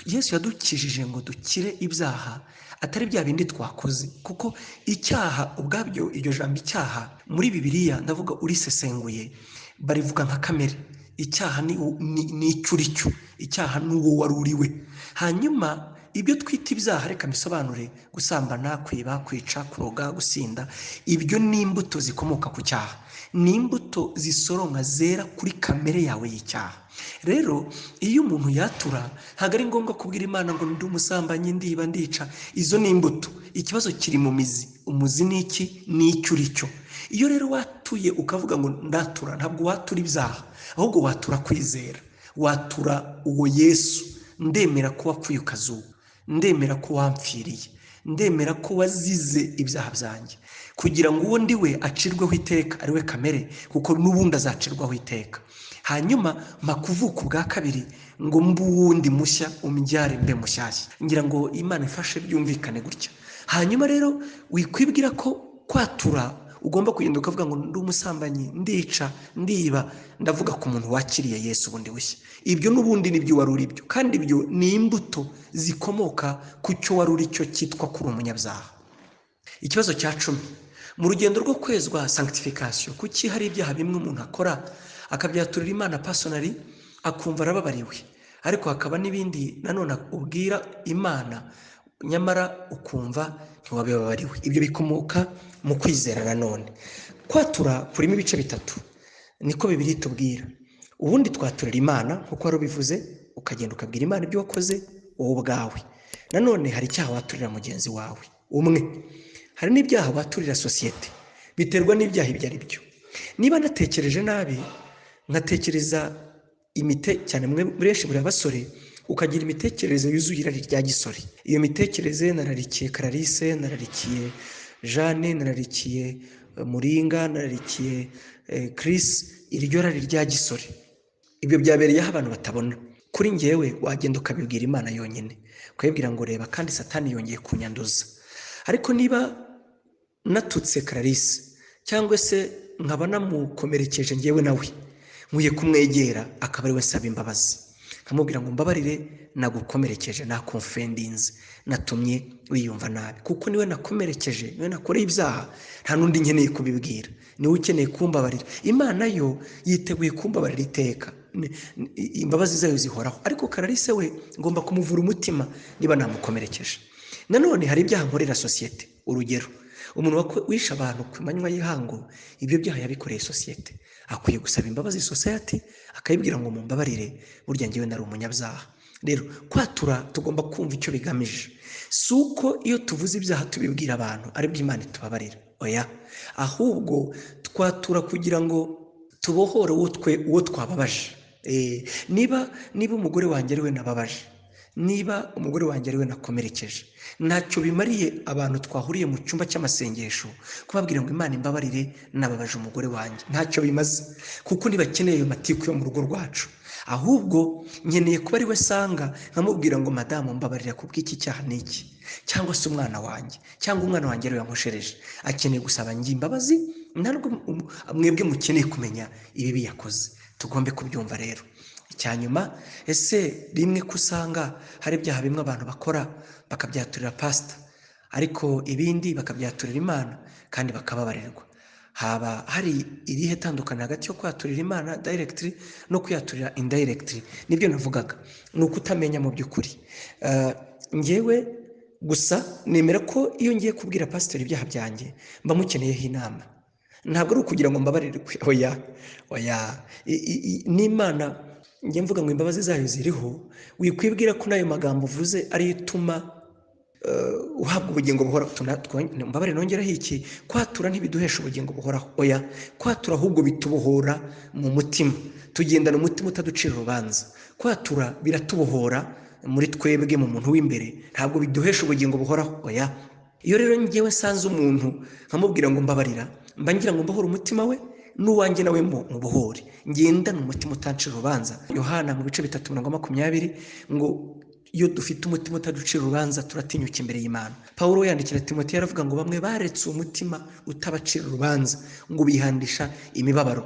Yesu yadukijije ngo dukire ibyaha, atari bya bindi twakoze, kuko icyaha ubwabyo, iryo jambo icyaha muri Bibiliya, ndavuga urisesenguye, barivuga nka kamere. Icyaha ni icyo uri cyo, icyaha ni uwo wari uri we. Hanyuma ibyo twita ibyaha, reka mbisobanure: gusambana, kwiba, kwica, kuroga, gusinda, ibyo ni imbuto zikomoka ku cyaha, ni imbuto zisoromwa zera kuri kamere yawe y'icyaha. Rero iyo umuntu yatura, ntabwo ari ngombwa kubwira Imana ngo ndi umusambanyi, ndiba, ndica. Izo ni imbuto. Ikibazo kiri mu mizi. Umuzi ni iki? Ni icyo uri cyo. Iyo rero watuye ukavuga ngo ndatura, ntabwo watura ibyaha, ahubwo watura kwizera, watura uwo Yesu. Ndemera ko wapfuye ukazuka, ndemera ko wampfiriye, ndemera ko wazize ibyaha byanjye, kugira ngo uwo ndi we acirweho iteka, ari we kamere, kuko n'ubundi azacirwaho iteka. Hanyuma mpa kuvuka ubwa kabiri ngo mbe uwundi mushya, umbyare mbe mushyashya. Ngira ngo Imana ifashe byumvikane gutya. Hanyuma rero wikwibwira ko kwatura ugomba kugenda ukavuga ngo ndi umusambanyi, ndica, ndiba. Ndavuga ku muntu wakiriye Yesu bundi bushya. Ibyo n'ubundi nibyo wari uri byo, kandi ibyo ni imbuto zikomoka ku cyo wari uri cyo cyitwa kuri umunyabyaha. Ikibazo cya 10, mu rugendo rwo kwezwa, sanctification, kuki hari ibyaha bimwe umuntu akora akabyaturira Imana personally akumva arababariwe, ariko hakaba n'ibindi nanone ubwira Imana nyamara ukumva ntiwabibabariwe? Ibyo bikomoka mu kwizera. Nanone kwatura kurimo ibice bitatu, niko Bibiliya itubwira. Ubundi twaturira Imana nkuko wari ubivuze, ukagenda ukabwira Imana ibyo wakoze wowe ubwawe. Nanone hari icyaha waturira mugenzi wawe umwe, hari n'ibyaha waturira sosiyete, biterwa n'ibyaha ibyo ari byo. Niba natekereje nabi, nkatekereza imite cyane, mwe benshi muri abasore, ukagira imitekerereze yuzuye irari rya gisore. Iyo mitekerereze, nararikiye Clarisse, nararikiye Jeanne, nararikiye Muringa, nararikiye Chris, iryo rari rya gisore, ibyo byabereyeho abantu batabona. Kuri njyewe wagenda ukabibwira Imana yonyine, ukayibwira ngo reba kandi Satani yongeye kunyanduza. Ariko niba natutse Clarisse cyangwa se nkaba namukomerekeje njyewe nawe, nkwiye kumwegera akaba ari we nsaba imbabazi, nkamubwira ngo mbabarire, nagukomerekeje, nakonfendinze, natumye wiyumva nabi, kuko niwe nakomerekeje, niwe nakoreye ibyaha, nta n'undi nkeneye kubibwira, niwe ukeneye kumbabarira. Imana yo yiteguye kumbabarira iteka, imbabazi zayo zihoraho. Ariko Clarisse we ngomba kumuvura umutima niba namukomerekeje. Nanone hari ibyaha nkorera sosiyete. Urugero, umuntu wishe abantu ku manywa y'ihangu, ibyo byaha yabikoreye sosiyete, akwiye gusaba imbabazi sosiyete, akayibwira ngo mumbabarire, burya njyewe nari umunyabyaha. Rero kwatura tugomba kumva icyo bigamije. Si uko iyo tuvuze ibyaha tubibwira abantu aribwo Imana itubabarira, oya, ahubwo twatura kugira ngo tubohore uwo twababaje. Niba umugore wanjye ari we nababaje, niba umugore wanjye ari we nakomerekeje, ntacyo bimariye abantu twahuriye mu cyumba cy'amasengesho kubabwira ngo Imana imbabarire nababaje umugore wanjye, ntacyo bimaze, kuko ntibakeneye ayo matiku yo mu rugo rwacu. Ahubwo nkeneye kuba ari we sanga nkamubwira ngo madamu mbabarira kubw'iki cyaha n'iki, cyangwa se umwana wanjye, cyangwa umwana wanjye ariwe yankoshereje, akeneye gusaba njye imbabazi. Ntabwo mwebwe mukeneye kumenya ibibi yakoze, tugombe kubyumva. Rero icyanyuma, ese rimwe ko usanga hari ibyaha bimwe abantu bakora bakabyaturira pasita, ariko ibindi bakabyaturira Imana kandi bakababarirwa? Haba hari irihe tandukaniro hagati yo kwaturira Imana directly no kuyaturira indirectly? Nibyo navugaga, ni ukutamenya mu by'ukuri. Njyewe gusa nemera ko iyo ngiye kubwira pasiteri ibyaha byanjye mba mukeneyeho inama. Ntabwo ari ukugira ngo mbabarirwe, oya oya. N'Imana njye mvuga ngo imbabazi zayo ziriho, wikwibwira ko n'ayo magambo uvuze ariyo ituma uhabwa ubugingo buhoraho. Mbabare nongeraho iki, kwatura ntibiduhesha ubugingo buhoraho, oya. Kwatura ahubwo bitubohora mu mutima, tugendana umutima utaducira urubanza. Kwatura biratubohora muri twebwe mu muntu w'imbere, ntabwo biduhesha ubugingo buhoraho, oya. Iyo rero njyewe nsanze umuntu nkamubwira ngo mbabarira, mba ngira ngo mbohore umutima we n'uwanjye nawe mubohore, ngendane umutima utancira urubanza. Yohana mu bice 3:20 ngo iyo dufite umutima utaducira urubanza turatinyuka imbere y'Imana. Pawulo yandikira Timoteyo aravuga ngo bamwe baretse umutima utabacira urubanza ngo bihandisha imibabaro.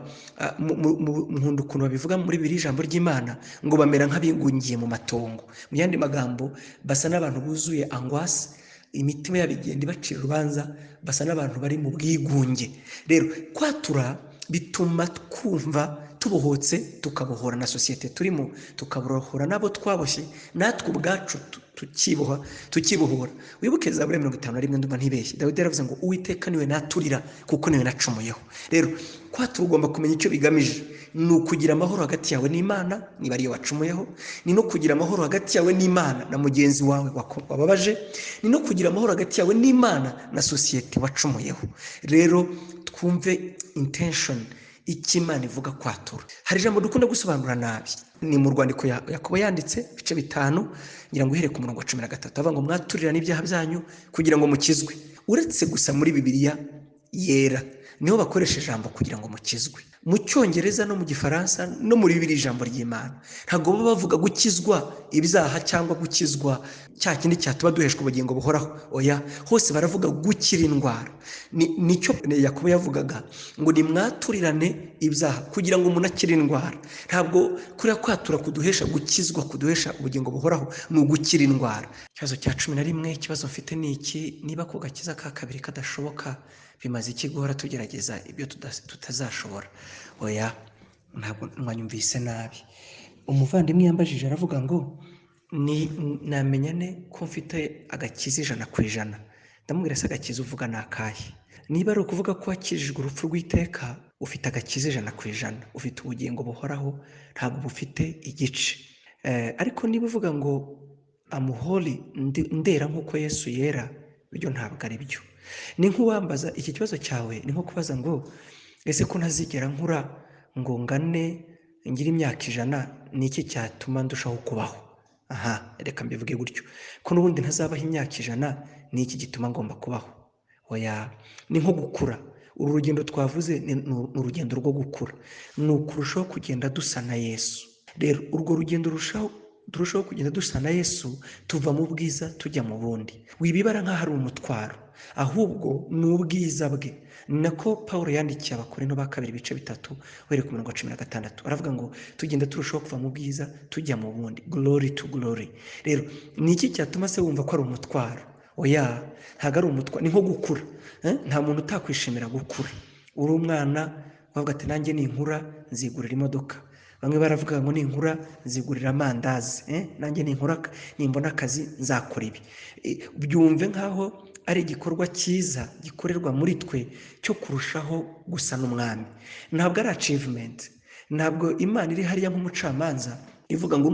Nkunda ukuntu babivuga muri bibiri ijambo ry'Imana ngo bamera nk'abigungiye mu matongo. Mu yandi magambo basa n'abantu buzuye angoisse, imitima yabo igenda ibacira urubanza, basa n'abantu bari mu bwigunge. Rero kwatura bituma twumva tubohotse, tukabohora na sosiyete turimo, tukabohora n'abo twaboshye, natwe ubwacu tukiboha, tukibohora. Wibuke Zaburi 51 ndumva ntibeshye, Dawidi yaravuze ngo Uwiteka niwe naturira kuko niwe nacumuyeho. Rero kwatura ugomba kumenya icyo bigamije, ni ukugira amahoro hagati yawe n'Imana niba ariyo wacumuyeho, ni no kugira amahoro hagati yawe n'Imana na mugenzi wawe wababaje, ni no kugira amahoro hagati yawe n'Imana na sosiyete wacumuyeho. Rero twumve intention icyo Imana ivuga kwatura. Hari ijambo dukunda gusobanura nabi, ni mu rwandiko Yakobo yanditse ibice 5 ngira ngo uhere ku murongo wa 13, avuga ngo mwaturira n'ibyaha byanyu kugira ngo mukizwe. Uretse gusa muri Bibiliya yera niho bakoresha ijambo kugira ngo mukizwe. Mu Cyongereza no mu Gifaransa no muri Bibiliya ijambo ry'Imana ntabwo baba bavuga gukizwa ibyaha cyangwa gukizwa cya kindi cyatuba duheshwa ubugingo buhoraho, oya. Hose baravuga gukira indwara. Nicyo Yakobo yavugaga ngo nimwaturirane ibyaha kugira ngo umuntu akire indwara. Ntabwo kuriya kwatura kuduhesha gukizwa, kuduhesha ubugingo buhoraho, ni ugukira indwara. Ikibazo cya 11, ikibazo mfite ni iki: niba ku gakiza ka kabiri kadashoboka, bimaze iki guhora tugerageza ibyo tutazashobora? Oya, ntabwo mwanyumvise nabi. Umuvandimwe yambajije aravuga ngo ni namenya ne ko mfite agakiza 100%. Ndamubwira se agakiza uvuga ni akahe? Niba ari ukuvuga ko wakijijwe urupfu rw'iteka, ufite agakiza 100%, ufite ubugingo buhoraho, ntabwo bufite igice. Ariko niba uvuga ngo amuholi ndera nk'uko Yesu yera, ibyo ntabwo ari byo. Ni nk'uwambaza iki kibazo cyawe, ni nko kubaza ngo ese ko ntazigera nkura ngo ngane ngire imyaka 100, ni iki cyatuma ndushaho kubaho? Aha, reka mbivuge gutyo, ko n'ubundi ntazabaho imyaka 100, ni iki gituma ngomba kubaho? Oya, ni nko gukura. Uru rugendo twavuze ni urugendo rwo gukura, ni ukurushaho kugenda dusa na Yesu. Rero urwo rugendo turushaho kugenda dusa na Yesu, tuva mu bwiza tujya mu bundi. Wibibara nk'aho ari umutwaro, ahubwo ni ubwiza bwe. Ni nako Pawulo yandikiye Abakorinto ba kabiri ibice 3 uhereye ku murongo wa 16, aravuga ngo tugenda turushaho kuva mu bwiza tujya mu bundi, glory to glory. Rero ni iki cyatuma se wumva ko ari umutwaro? Oya, ntabwo ari umutwaro, ni nko gukura. Nta muntu utakwishimira gukura. Uri umwana wavuga ati nanjye ninkura nzigurira imodoka. Bamwe baravuga ngo ninkura nzigurira amandazi, nanjye ninkura nimbona akazi nzakora ibi. Byumve nkaho ari igikorwa cyiza gikorerwa muri twe cyo kurushaho gusa n'umwami. Ntabwo ari achievement, ntabwo Imana iri hariya nk'umucamanza ivuga ngo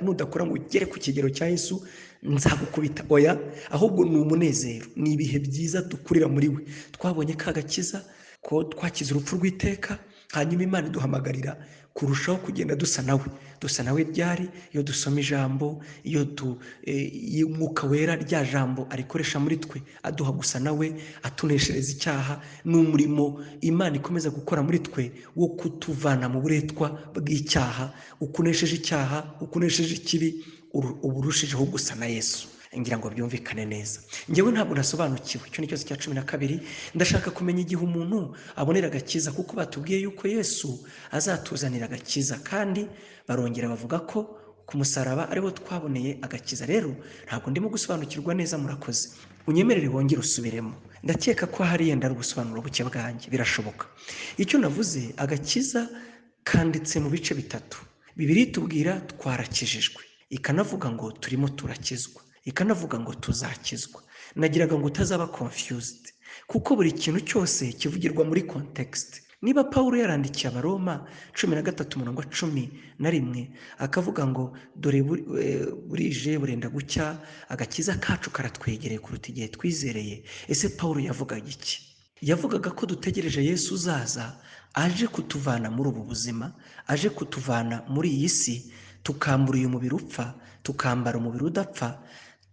nudakora ngo ugere ku kigero cya Yesu nzagukubita, oya. Ahubwo ni umunezero, ni ibihe byiza dukurira muri we. Twabonye ka gakiza ko twakize urupfu rw'iteka, hanyuma Imana iduhamagarira kurushaho kugenda dusa nawe. Dusa nawe ryari? Iyo dusoma ijambo, iyo Umwuka Wera rya jambo arikoresha muri twe, aduha gusa nawe, atuneshereza icyaha. Ni umurimo Imana ikomeza gukora muri twe wo kutuvana mu buretwa bw'icyaha. Ukunesheje icyaha, ukunesheje ikibi, uba urushijeho gusa na Yesu. Ngira ngo byumvikane neza. Njyewe ntabwo nasobanukiwe icyo ni ikibazo cya 12. Ndashaka kumenya igihe umuntu abonera agakiza, kuko batubwiye yuko Yesu azatuzanira agakiza, kandi barongera bavuga ko ku musaraba ariho twaboneye agakiza. Rero ntabwo ndimo gusobanukirwa neza, murakoze. Unyemerere wongere usubiremo. Ndakeka ko hari yenda ari ubusobanuro buke bwanjye, birashoboka. Icyo navuze, agakiza kanditse mu bice bitatu. Bibiliya itubwira twarakijijwe, ikanavuga ngo turimo turakizwa, ikanavuga ngo tuzakizwa. Nagiraga ngo utazaba confused, kuko buri kintu cyose kivugirwa muri context. Niba Pawulo yarandikiye Abaroma 13:11 akavuga ngo dore burije burenda gucya, agakiza kacu karatwegereye kuruta igihe twizereye, ese Pawulo yavugaga iki? Yavugaga ko dutegereje Yesu uzaza aje kutuvana muri ubu buzima, aje kutuvana muri iyi si, tukambura uyu mubiri upfa, tukambara umubiri udapfa,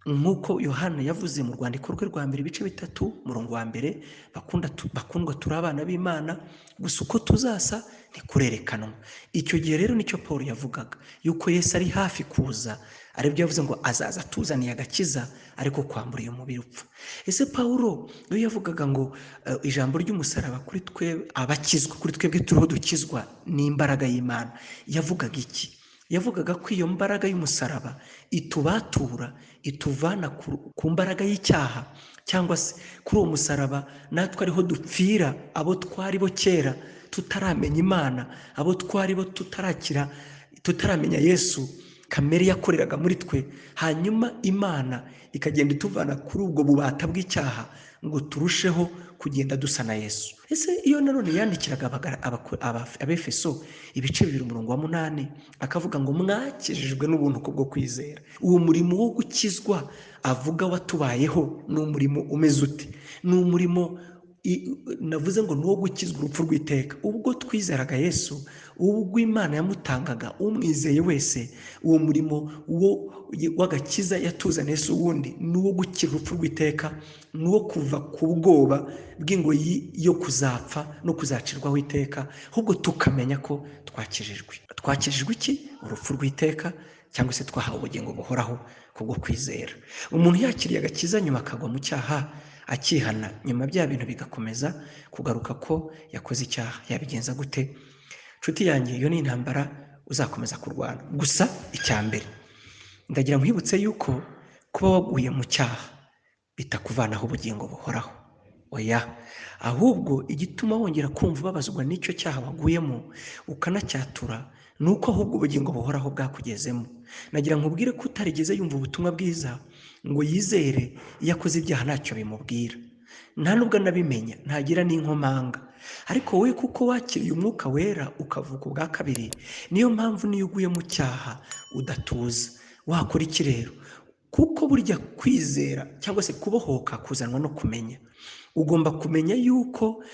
nk'uko Yohana yavuze mu rwandiko rwe rwa mbere ibice 3:1, bakundwa turi abana b'Imana, gusa uko tuzasa ntikurerekanwa. Icyo gihe rero nicyo Paul yavugaga, yuko Yesu ari hafi kuza, aribyo yavuze ngo azaza atuzaniye agakiza, ariko kwambura uyu mubiri upfa. Ese Paulo iyo yavugaga ngo ijambo ry'umusaraba kuri twe abakizwa, kuri twebwe turiho dukizwa n'imbaraga y'Imana, yavugaga iki? Yavugaga ko iyo mbaraga y'umusaraba itubatura, ituvana ku mbaraga y'icyaha, cyangwa se kuri uwo musaraba natwe ariho dupfira abo twari bo kera tutaramenya Imana, abo twari bo tutarakira, tutaramenya Yesu, kamere yakoreraga muri twe, hanyuma Imana ikagenda ituvana kuri ubwo bubata bw'icyaha ngo turusheho kugenda dusa na Yesu. Ese iyo nanone yandikiraga Abefeso ibice 2:8 akavuga ngo mwakijijwe n'ubuntu kubwo kwizera. Uwo murimo wo gukizwa avuga watubayeho ni umurimo umeze ute? Ni umurimo navuze ngo ni uwo gukizwa urupfu rw'iteka. Ubwo twizeraga Yesu, ubwo Imana yamutangaga, umwizeye wese, uwo murimo w'agakiza yatuzaniye Yesu wundi ni uwo gukira urupfu rw'iteka, ni uwo kuva ku bwoba bw'ingoyi yo kuzapfa no kuzacirwaho iteka, ahubwo tukamenya ko twakijijwe. Twakijijwe iki? Urupfu rw'iteka, cyangwa se twahawe ubugingo buhoraho kubwo kwizera. Umuntu yakiriye agakiza nyuma akagwa mu cyaha, akihana, nyuma bya bintu bigakomeza kugaruka ko yakoze icyaha, yabigenza gute? Nshuti yanjye, iyo ni intambara uzakomeza kurwana. Gusa icya mbere ndagira nkwibutse yuko kuba waguye mu cyaha bitakuvanaho ubugingo buhoraho. Oya, ahubwo igituma wongera kumva ubabazwa n'icyo cyaha waguyemo ukanacyatura, ni uko ahubwo ubugingo buhoraho bwakugezemo. Nagira nkubwire ko utarigeze yumva ubutumwa bwiza ngo yizere, iyo akoze ibyaha ntacyo bimubwira, nta nubwo anabimenya, ntagira n'inkomanga. Ariko wowe kuko wakiriye umwuka wera ukavuka ubwa kabiri, niyo mpamvu niyo uguye mu cyaha udatuza. Wakora iki rero? Kuko burya kwizera cyangwa se kubohoka kuzanwa no kumenya. Ugomba kumenya yuko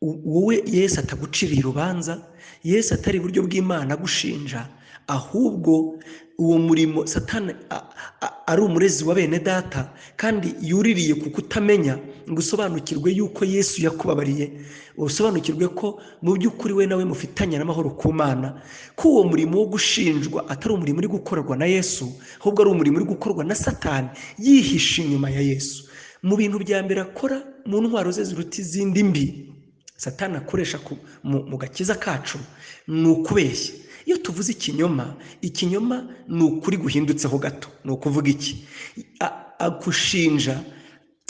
wowe Yesu ataguciriye urubanza, Yesu atari iburyo bw'Imana agushinja, ahubwo uwo murimo Satani ari umurezi wa bene data, kandi yuririye ku kutamenya ngo usobanukirwe yuko Yesu yakubabariye, usobanukirwe ko mu by'ukuri we nawe mufitanye n'amahoro ku Mana, ko uwo murimo wo gushinjwa atari umurimo uri gukorwa na Yesu, ahubwo ari umurimo uri gukorwa na Satani yihishe inyuma ya Yesu. Mu bintu bya mbere akora, mu ntwaro ze ziruta izindi mbi Satani akoresha mu gakiza kacu, ni ukubeshya. Iyo tuvuze ikinyoma, ikinyoma ni ukuri guhindutseho gato. Ni ukuvuga iki? Agushinja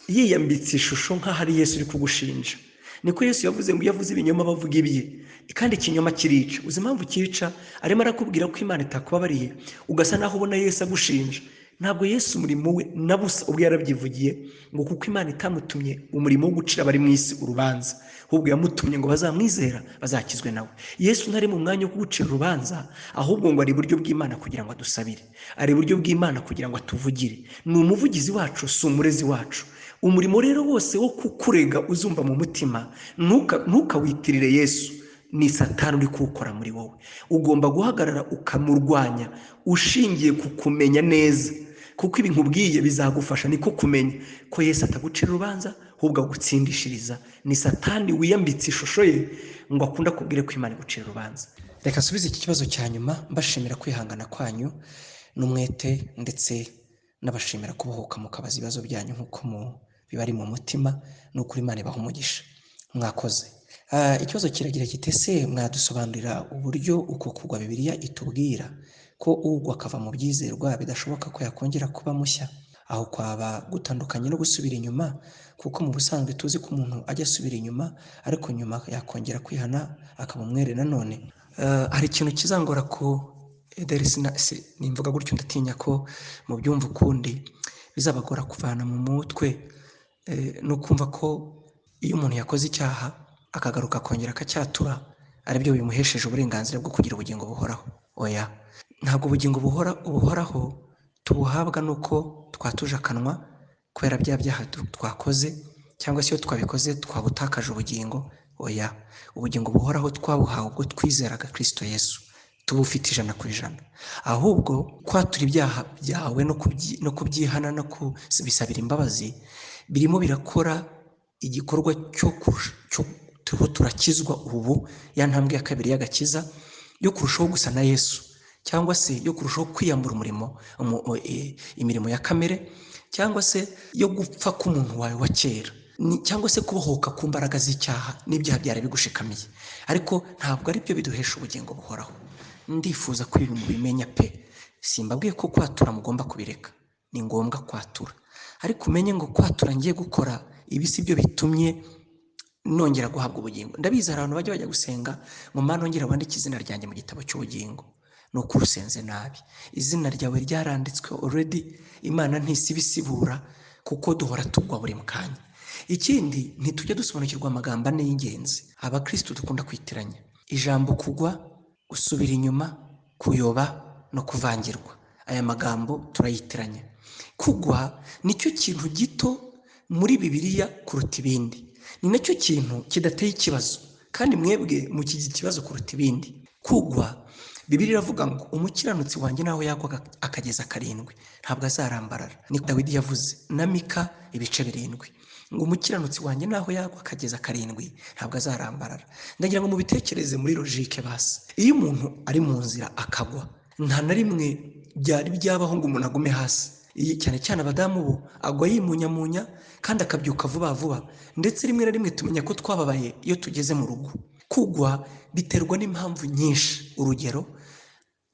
yiyambitse ishusho nk'aho ari Yesu uri kugushinja. Niko Yesu yavuze ngo iyo avuze ibinyoma bavuga ibye, kandi ikinyoma kirica. Uzi impamvu cyica? Arimo arakubwira ko Imana itakubabariye, ugasa naho ubona Yesu agushinja. Ntabwo Yesu umurimo we na busa ubwo yarabyivugiye ngo kuko Imana itamutumye umurimo wo gucira abari mu isi urubanza, ahubwo yamutumye ngo bazamwizera bazakizwe nawe. Yesu ntari mu mwanya wo kugucira urubanza, ahubwo ngo ari iburyo bw'Imana kugira ngo adusabire, ari iburyo bw'Imana kugira ngo atuvugire. Ni umuvugizi wacu, si umurezi wacu. Umurimo rero wose wo kukurega uzumva mu mutima, ntukawitirire Yesu, ni Satani uri kuwukora muri wowe. Ugomba guhagarara ukamurwanya ushingiye ku kumenya neza, kuko ibi nkubwiye bizagufasha niko kumenya ko Yesu atagucira urubanza, ahubwo agutsindishiriza. Ni Satani wiyambitse ishusho ye ngo akunda kubwire ko Imana igucira urubanza. Reka nsubize iki kibazo cya nyuma, mbashimira kwihangana kwanyu n'umwete, ndetse n'abashimira kubohoka mukabaza ibibazo byanyu nk'uko bibari mu mutima. Ni ukuri Imana ibaha umugisha, mwakoze. Ikibazo kiragira kiti: ese mwadusobanurira uburyo uko kugwa Bibiliya itubwira ko ugwa akava mu byizerwa bidashoboka ko yakongera kuba mushya? Aho kwaba gutandukanye no gusubira inyuma, kuko mu busanzwe tuzi ko umuntu ajya asubira inyuma ariko nyuma yakongera kwihana akaba umwere nanone. Hari ikintu kizangora ko nimvuga gutyo ndatinya ko mu byumva ukundi bizabagora kuvana mu mutwe, no kumva ko iyo umuntu yakoze icyaha akagaruka akongera akacyatura aribyo bimuhesheje uburenganzira bwo kugira ubugingo buhoraho. Oya, ntabwo ubugingo buhoraho tubuhabwa nuko twatuje akanwa kubera bya byaha twakoze, cyangwa se iyo twabikoze twabutakaje ubugingo. Oya, ubugingo buhoraho twabuhawe ubwo twizeraga Kristo Yesu, tubufite 100%. Ahubwo kwatura ibyaha byawe no kubyihana no kubisabira imbabazi birimo birakora igikorwa cyo turiho turakizwa ubu, ya ntambwe ya kabiri y'agakiza yo kurushaho gusa na Yesu, cyangwa se yo kurushaho kwiyambura imirimo ya kamere, cyangwa se yo gupfa k'umuntu wawe wa kera, cyangwa se kubohoka ku mbaraga z'icyaha n'ibyaha byari bigushikamiye. Ariko ntabwo ari byo biduhesha ubugingo buhoraho. Ndifuza ko ibi mubimenya pe. Simbabwiye ko kwatura mugomba kubireka, ni ngombwa kwatura, ariko umenye ngo kwatura ngiye gukora ibi si byo bitumye nongera guhabwa ubugingo. Ndabizi hari abantu bajya gusenga ngo Mana nongera wandike izina ryanjye mu gitabo cy'ubugingo. Ni uko urusenze nabi, izina ryawe ryaranditswe already, Imana ntisibisibura kuko duhora tugwa buri kanya. Ikindi, ntitujya dusobanukirwa amagambo ane y'ingenzi abakristo dukunda kwitiranya: ijambo kugwa, gusubira inyuma, kuyoba no kuvangirwa. Aya magambo turayitiranya. Kugwa nicyo kintu gito muri Bibiliya kuruta ibindi, ni nacyo kintu kidateye ikibazo, kandi mwebwe mukigira ikibazo kuruta ibindi. Kugwa, Bibiliya iravuga ngo umukiranutsi wanjye naho yagwa akageza 7 ntabwo azarambarara. Ni Dawidi yavuze na Mika ibice 7 ngo umukiranutsi wanjye naho yagwa akageza 7 ntabwo azarambarara. Ndagira ngo mubitekereze muri logique basi. Iyo umuntu ari mu nzira akagwa, nta na rimwe byari byabaho ngo umuntu agume hasi. Cyane cyane abadamu bo agwa yimunyamunya kandi akabyuka vuba vuba, ndetse rimwe na rimwe tumenya ko twababaye iyo tugeze mu rugo. Kugwa biterwa n'impamvu nyinshi. Urugero,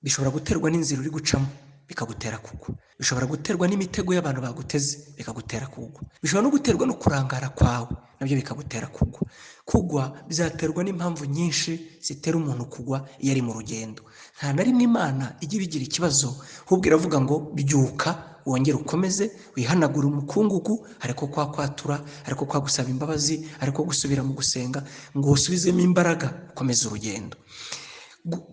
bishobora guterwa n'inzira uri gucamo bikagutera kugwa, bishobora guterwa n'imitego y'abantu baguteze bikagutera kugwa, bishobora no guterwa no kurangara kwawe nabyo bikagutera kugwa. Kugwa bizaterwa n'impamvu nyinshi zitera umuntu kugwa iyo ari mu rugendo. Nta na rimwe Imana ijya ibigira ikibazo, ahubwo iravuga ngo byuka wongere ukomeze wihanagure umukungugu, ariko kwa kwatura, ariko kwa gusaba imbabazi, ariko gusubira mu gusenga ngo usubizemo imbaraga ukomeze urugendo.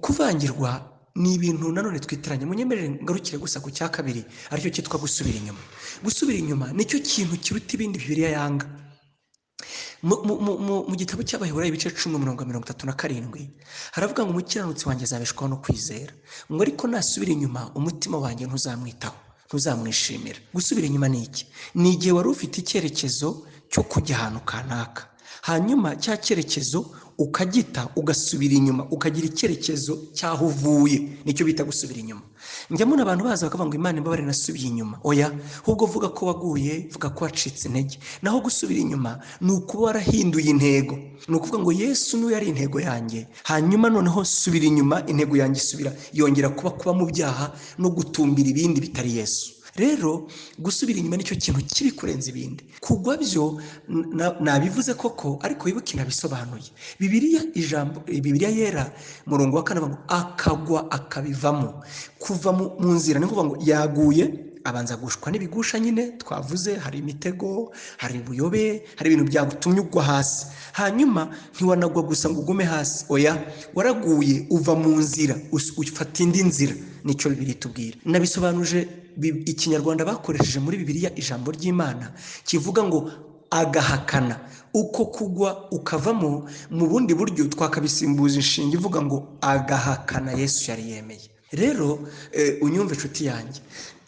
Kuvangirwa ni ibintu nanone twitiranya. Munyemerere ngarukire gusa ku cya kabiri aricyo cyitwa gusubira inyuma. Gusubira inyuma nicyo kintu kiruta ibindi Bibiliya yanga. Mu gitabo cy'Abaheburayo ibice 10:37 haravuga ngo umukiranutsi wanjye azabeshwaho no kwizera, ngo ariko nasubira inyuma umutima wanjye ntuzamwitaho, ntuzamwishimira. Gusubira inyuma ni iki? Ni igihe wari ufite icyerekezo cyo kujya ahantu kanaka, hanyuma cya cyerekezo ukagita ugasubira inyuma, ukagira icyerekezo cy'aho uvuye. Nicyo bita gusubira inyuma. Njya mbona abantu baza bakavuga ngo Imana imbabare nasubiye inyuma. Oya, ahubwo vuga ko waguye, vuga ko wacitse intege. Naho gusubira inyuma ni ukuba warahinduye intego, ni ukuvuga ngo Yesu niwe yari intego yanjye, hanyuma noneho subira inyuma, intego yanjye isubira yongera kuba mu byaha no gutumbira ibindi bitari Yesu. Rero gusubira inyuma nicyo kintu kibi kurenza ibindi. Kugwa byo nabivuze koko, ariko wibuke nabisobanuye. Bibiliya ijambo Bibiliya yera murongo wa 4 ngo akagwa akabivamo. Kuva mu nzira ni kuvuga ngo yaguye abanza gushwa n'ibigusha nyine twavuze, hari imitego, hari ubuyobe, hari ibintu byagutumye ugwa hasi. Hanyuma ntiwanagwa gusa ngo ugume hasi, oya, waraguye uva mu nzira ufata indi nzira. Nicyo Bibiliya itubwira. Nabisobanuje Ikinyarwanda bakoresheje muri Bibiliya ijambo ry'Imana kivuga ngo agahakana. Uko kugwa ukavamo mu bundi buryo twakabisimbuza inshinga ivuga ngo agahakana Yesu yari yemeye. Rero unyumve inshuti yanjye,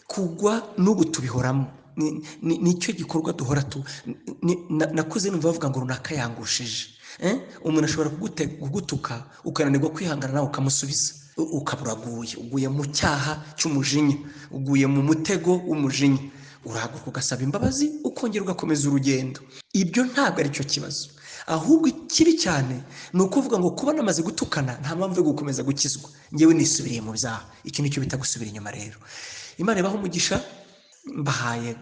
kugwa n'ubu tubihoramo, nicyo gikorwa duhora tu. Nakuze numva bavuga ngo runaka yangushije. Umuntu ashobora kugutuka ukananirwa kwihangana nawe ukamusubiza, ukaburaguye, uguye mu cyaha cy'umujinya, uguye mu mutego w'umujinya, urahaguruka ugasaba imbabazi ukongera ugakomeza urugendo. Ibyo ntabwo ari cyo kibazo, ahubwo ikibi cyane ni ukuvuga ngo kuba namaze gutukana nta mpamvu yo gukomeza gukizwa, ngewe nisubiriye mu byaha. Iki nicyo bita gusubira inyuma. Rero Imana ibahe umugisha. Mbahaye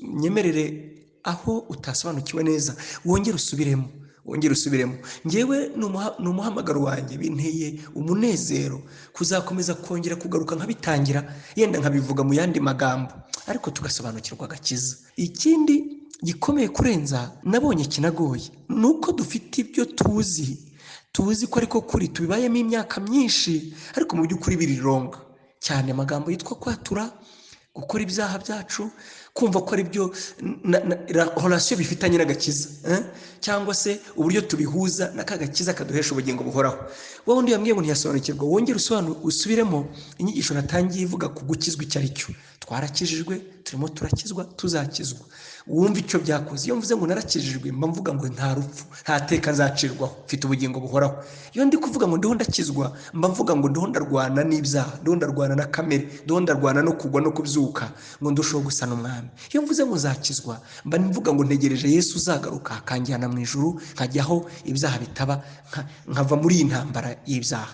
nyemerere aho utasobanukiwe neza wongere usubiremo, wongere usubiremo. Ngewe ni umuhamagaro wanjye, binteye umunezero kuzakomeza kongera kugaruka nkabitangira, yenda nkabivuga mu yandi magambo, ariko tugasobanukirwa agakiza. Ikindi gikomeye kurenza nabonye kinagoye ni uko dufite ibyo tuzi ko ariko kuri tubibayemo imyaka myinshi, ariko mu by'ukuri birironga cyane. Amagambo yitwa kwatura, gukora ibyaha byacu, kumva ko ari byo relation bifitanye n'agakiza, cyangwa se uburyo tubihuza n'akagakiza kaduhesha ubugingo buhoraho. Wowe undi yambwiye ngo ntiyasobanukirwa, wongere usubiremo inyigisho natangiye ivuga ku gukizwa icyo ari cyo. Twarakijijwe, turimo turakizwa, tuzakizwa. Wumva icyo byakoze. Iyo mvuze ngo narakijijwe, mba mvuga ngo nta rupfu, nta teka nzacirwaho, mfite ubugingo buhoraho. Iyo ndi kuvuga ngo ndiho ndakizwa, mba mvuga ngo ndiho ndarwana n'ibyaha, ndiho ndarwana na kamere, ndiho ndarwana no kugwa no kubyuka, ngo ndusheho gusa n'umwami. Iyo mvuze ngo nzakizwa, mba mvuga ngo ntegereje Yesu uzagaruka akanjyana mu ijuru, nkajyaho ibyaha bitaba, nkava muri iyi ntambara y'ibyaha.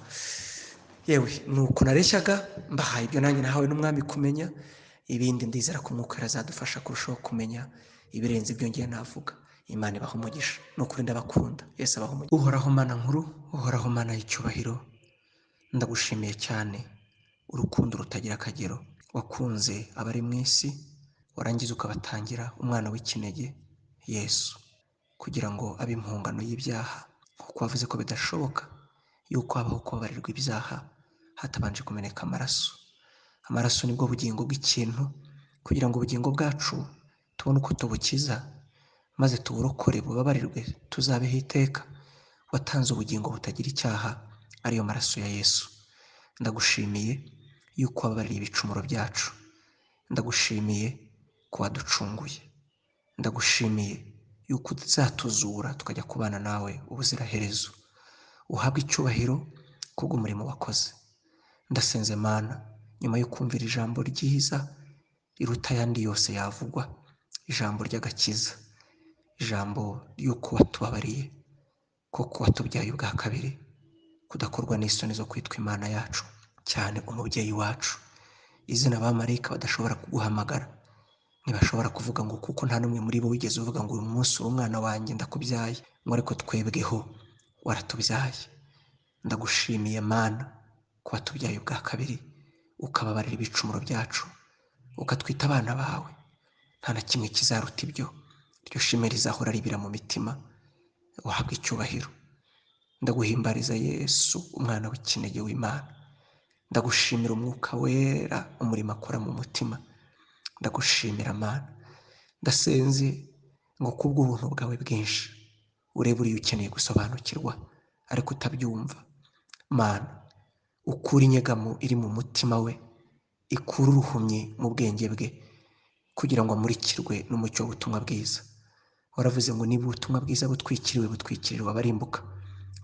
Yewe nuko nareshyaga, mbahaye ibyo nanjye nahawe n'umwami kumenya. Ibindi ndizera ko Umwuka azadufasha kurushaho kumenya ibirenze ibyo ngiye navuga. Imana ibaha umugisha, nukuri ndabakunda. Yesu abaha umugisha. Uhoraho Mana nkuru, Uhoraho Mana y'icyubahiro, ndagushimiye cyane urukundo rutagira akagero wakunze abari mu isi, warangiza ukabatangira umwana w'ikinege Yesu, kugira ngo abe impongano y'ibyaha, kuko wavuze ko bidashoboka yuko habaho kubabarirwa ibyaha hatabanje kumeneka amaraso. Amaraso nibwo bugingo bw'ikintu, kugira ngo ubugingo bwacu tubone uko tubukiza, maze tuburokore bubabarirwe, tuzabeho iteka. Watanze ubugingo butagira icyaha, ariyo maraso ya Yesu. Ndagushimiye yuko wababaririye ibicumuro byacu, ndagushimiye ko waducunguye, ndagushimiye yuko uzatuzura tukajya kubana nawe ubuziraherezo. Uhabwe icyubahiro kubw'umurimo wakoze. Ndasenze Mana, nyuma yo kumvira ijambo ryiza riruta ayandi yose yavugwa, ijambo ry'agakiza, ijambo ry'uko watubabariye, koko watubyaye ubwa kabiri, kudakorwa n'isoni zo kwitwa Imana yacu, cyane umubyeyi wacu. Izina abamarayika badashobora kuguhamagara, ntibashobora kuvuga ngo kuko nta n'umwe muri bo wigeze uvuga ngo uyu munsi uri umwana wanjye ndakubyaye, ngo ariko twebweho waratubyaye. Ndagushimiye Mana ko watubyaye ubwa kabiri, ukababarira ibicumuro byacu, ukatwita abana bawe. Nta na kimwe kizaruta ibyo. Iryo shimwe rizahora ribira mu mitima. Uhabwe icyubahiro. Ndaguhimbariza Yesu, umwana w'ikinege w'Imana. Ndagushimira Umwuka Wera umurimo akora mu mutima. Ndagushimira Mana. Ndasenze ngo kubw'ubuntu bwawe bwinshi urebe uriya ukeneye gusobanukirwa ariko utabyumva. Mana, ukure inyegamo iri mu mutima we, ikure uruhumyi mu bwenge bwe, kugira ngo amurikirwe n'umucyo w'ubutumwa bwiza. Waravuze ngo niba ubutumwa bwiza butwikiriwe, butwikirirwa abarimbuka.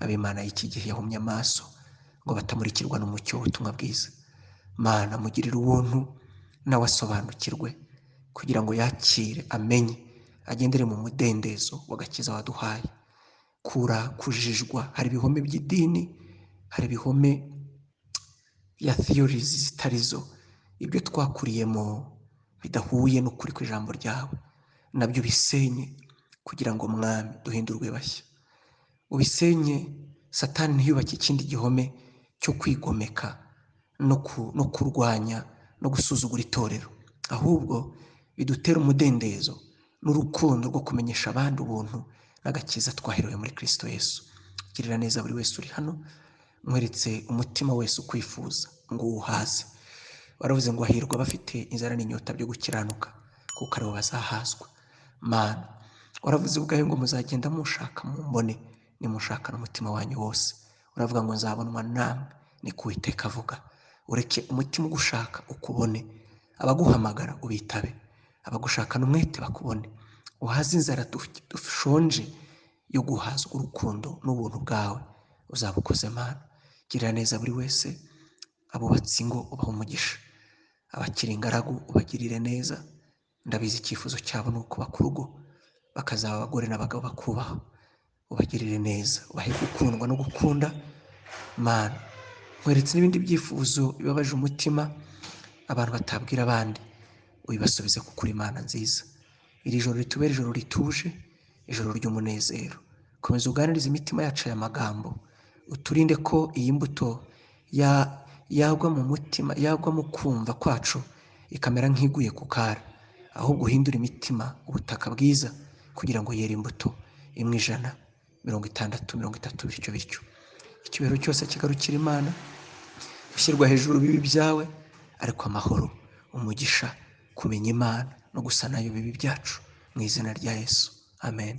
Ab'Imana y'iki gihe yahumye amaso ngo batamurikirwa n'umucyo w'ubutumwa bwiza. Mana, mugirire ubuntu nawe asobanukirwe, kugira ngo yakire, amenye, agendere mu mudendezo w'agakiza waduhaye. Kura kujijwa, hari ibihome by'idini, hari ibihome ya theories zitarizo, ibyo twakuriyemo bidahuye n'ukuri kw'ijambo ryawe, nabyo ubisenye kugira ngo Mwami duhindurwe bashya. Ubisenye, Satani ntiyubake ikindi gihome cyo kwigomeka no kurwanya no gusuzugura itorero, ahubwo bidutere umudendezo n'urukundo rwo kumenyesha abandi ubuntu n'agakiza twaherewe muri Kristo Yesu. Girira neza buri wese uri hano, mweretse umutima wese ukwifuza ngo uwuhaze. Baravuze ngo hahirwa abafite inzara n'inyota byo gukiranuka, kuko aribo bazahazwa. Mana, waravuze ubwawe ngo muzagenda mushaka mumbone, nimushaka n'umutima wanyu wose. Uravuga ngo nzabonwa namwe, niko Uwiteka avuga. Ureke umutima ugushaka ukubone, abaguhamagara ubitabe, abagushakana umwete bakubone. Uhaze inzara dushonje yo guhazwa urukundo n'ubuntu bwawe, uzaba ukoze Mana. Girira neza buri wese, abubatsi ingo ubahe umugisha, abakiri ingaragu ubagirire neza. Ndabizi icyifuzo cyabo ni ukubaka urugo, bakazaba abagore n'abagabo bakubaha. Ubagirire neza, ubahe gukundwa no gukunda. Mana, nkweretse n'ibindi byifuzo bibabaje umutima abantu batabwira abandi, Ubibasubize kuko uri Imana nziza. Iri joro ritubere ijoro rituje, ijoro ry'umunezero. Komeza uganirize imitima yacu aya magambo, uturinde ko iyi mbuto yagwa mu mutima, yagwa mu kumva kwacu ikamera nk'iguye ku kara, ahubwo uhindure imitima ubutaka bwiza kugira ngo yere imbuto imwe 100, 60, 30, bityo bityo. Icyubahiro cyose kigarukira Imana, gushyirwa hejuru bibi byawe, ariko amahoro, umugisha, kumenya Imana no gusa nayo bibi byacu, mu izina rya Yesu, amen.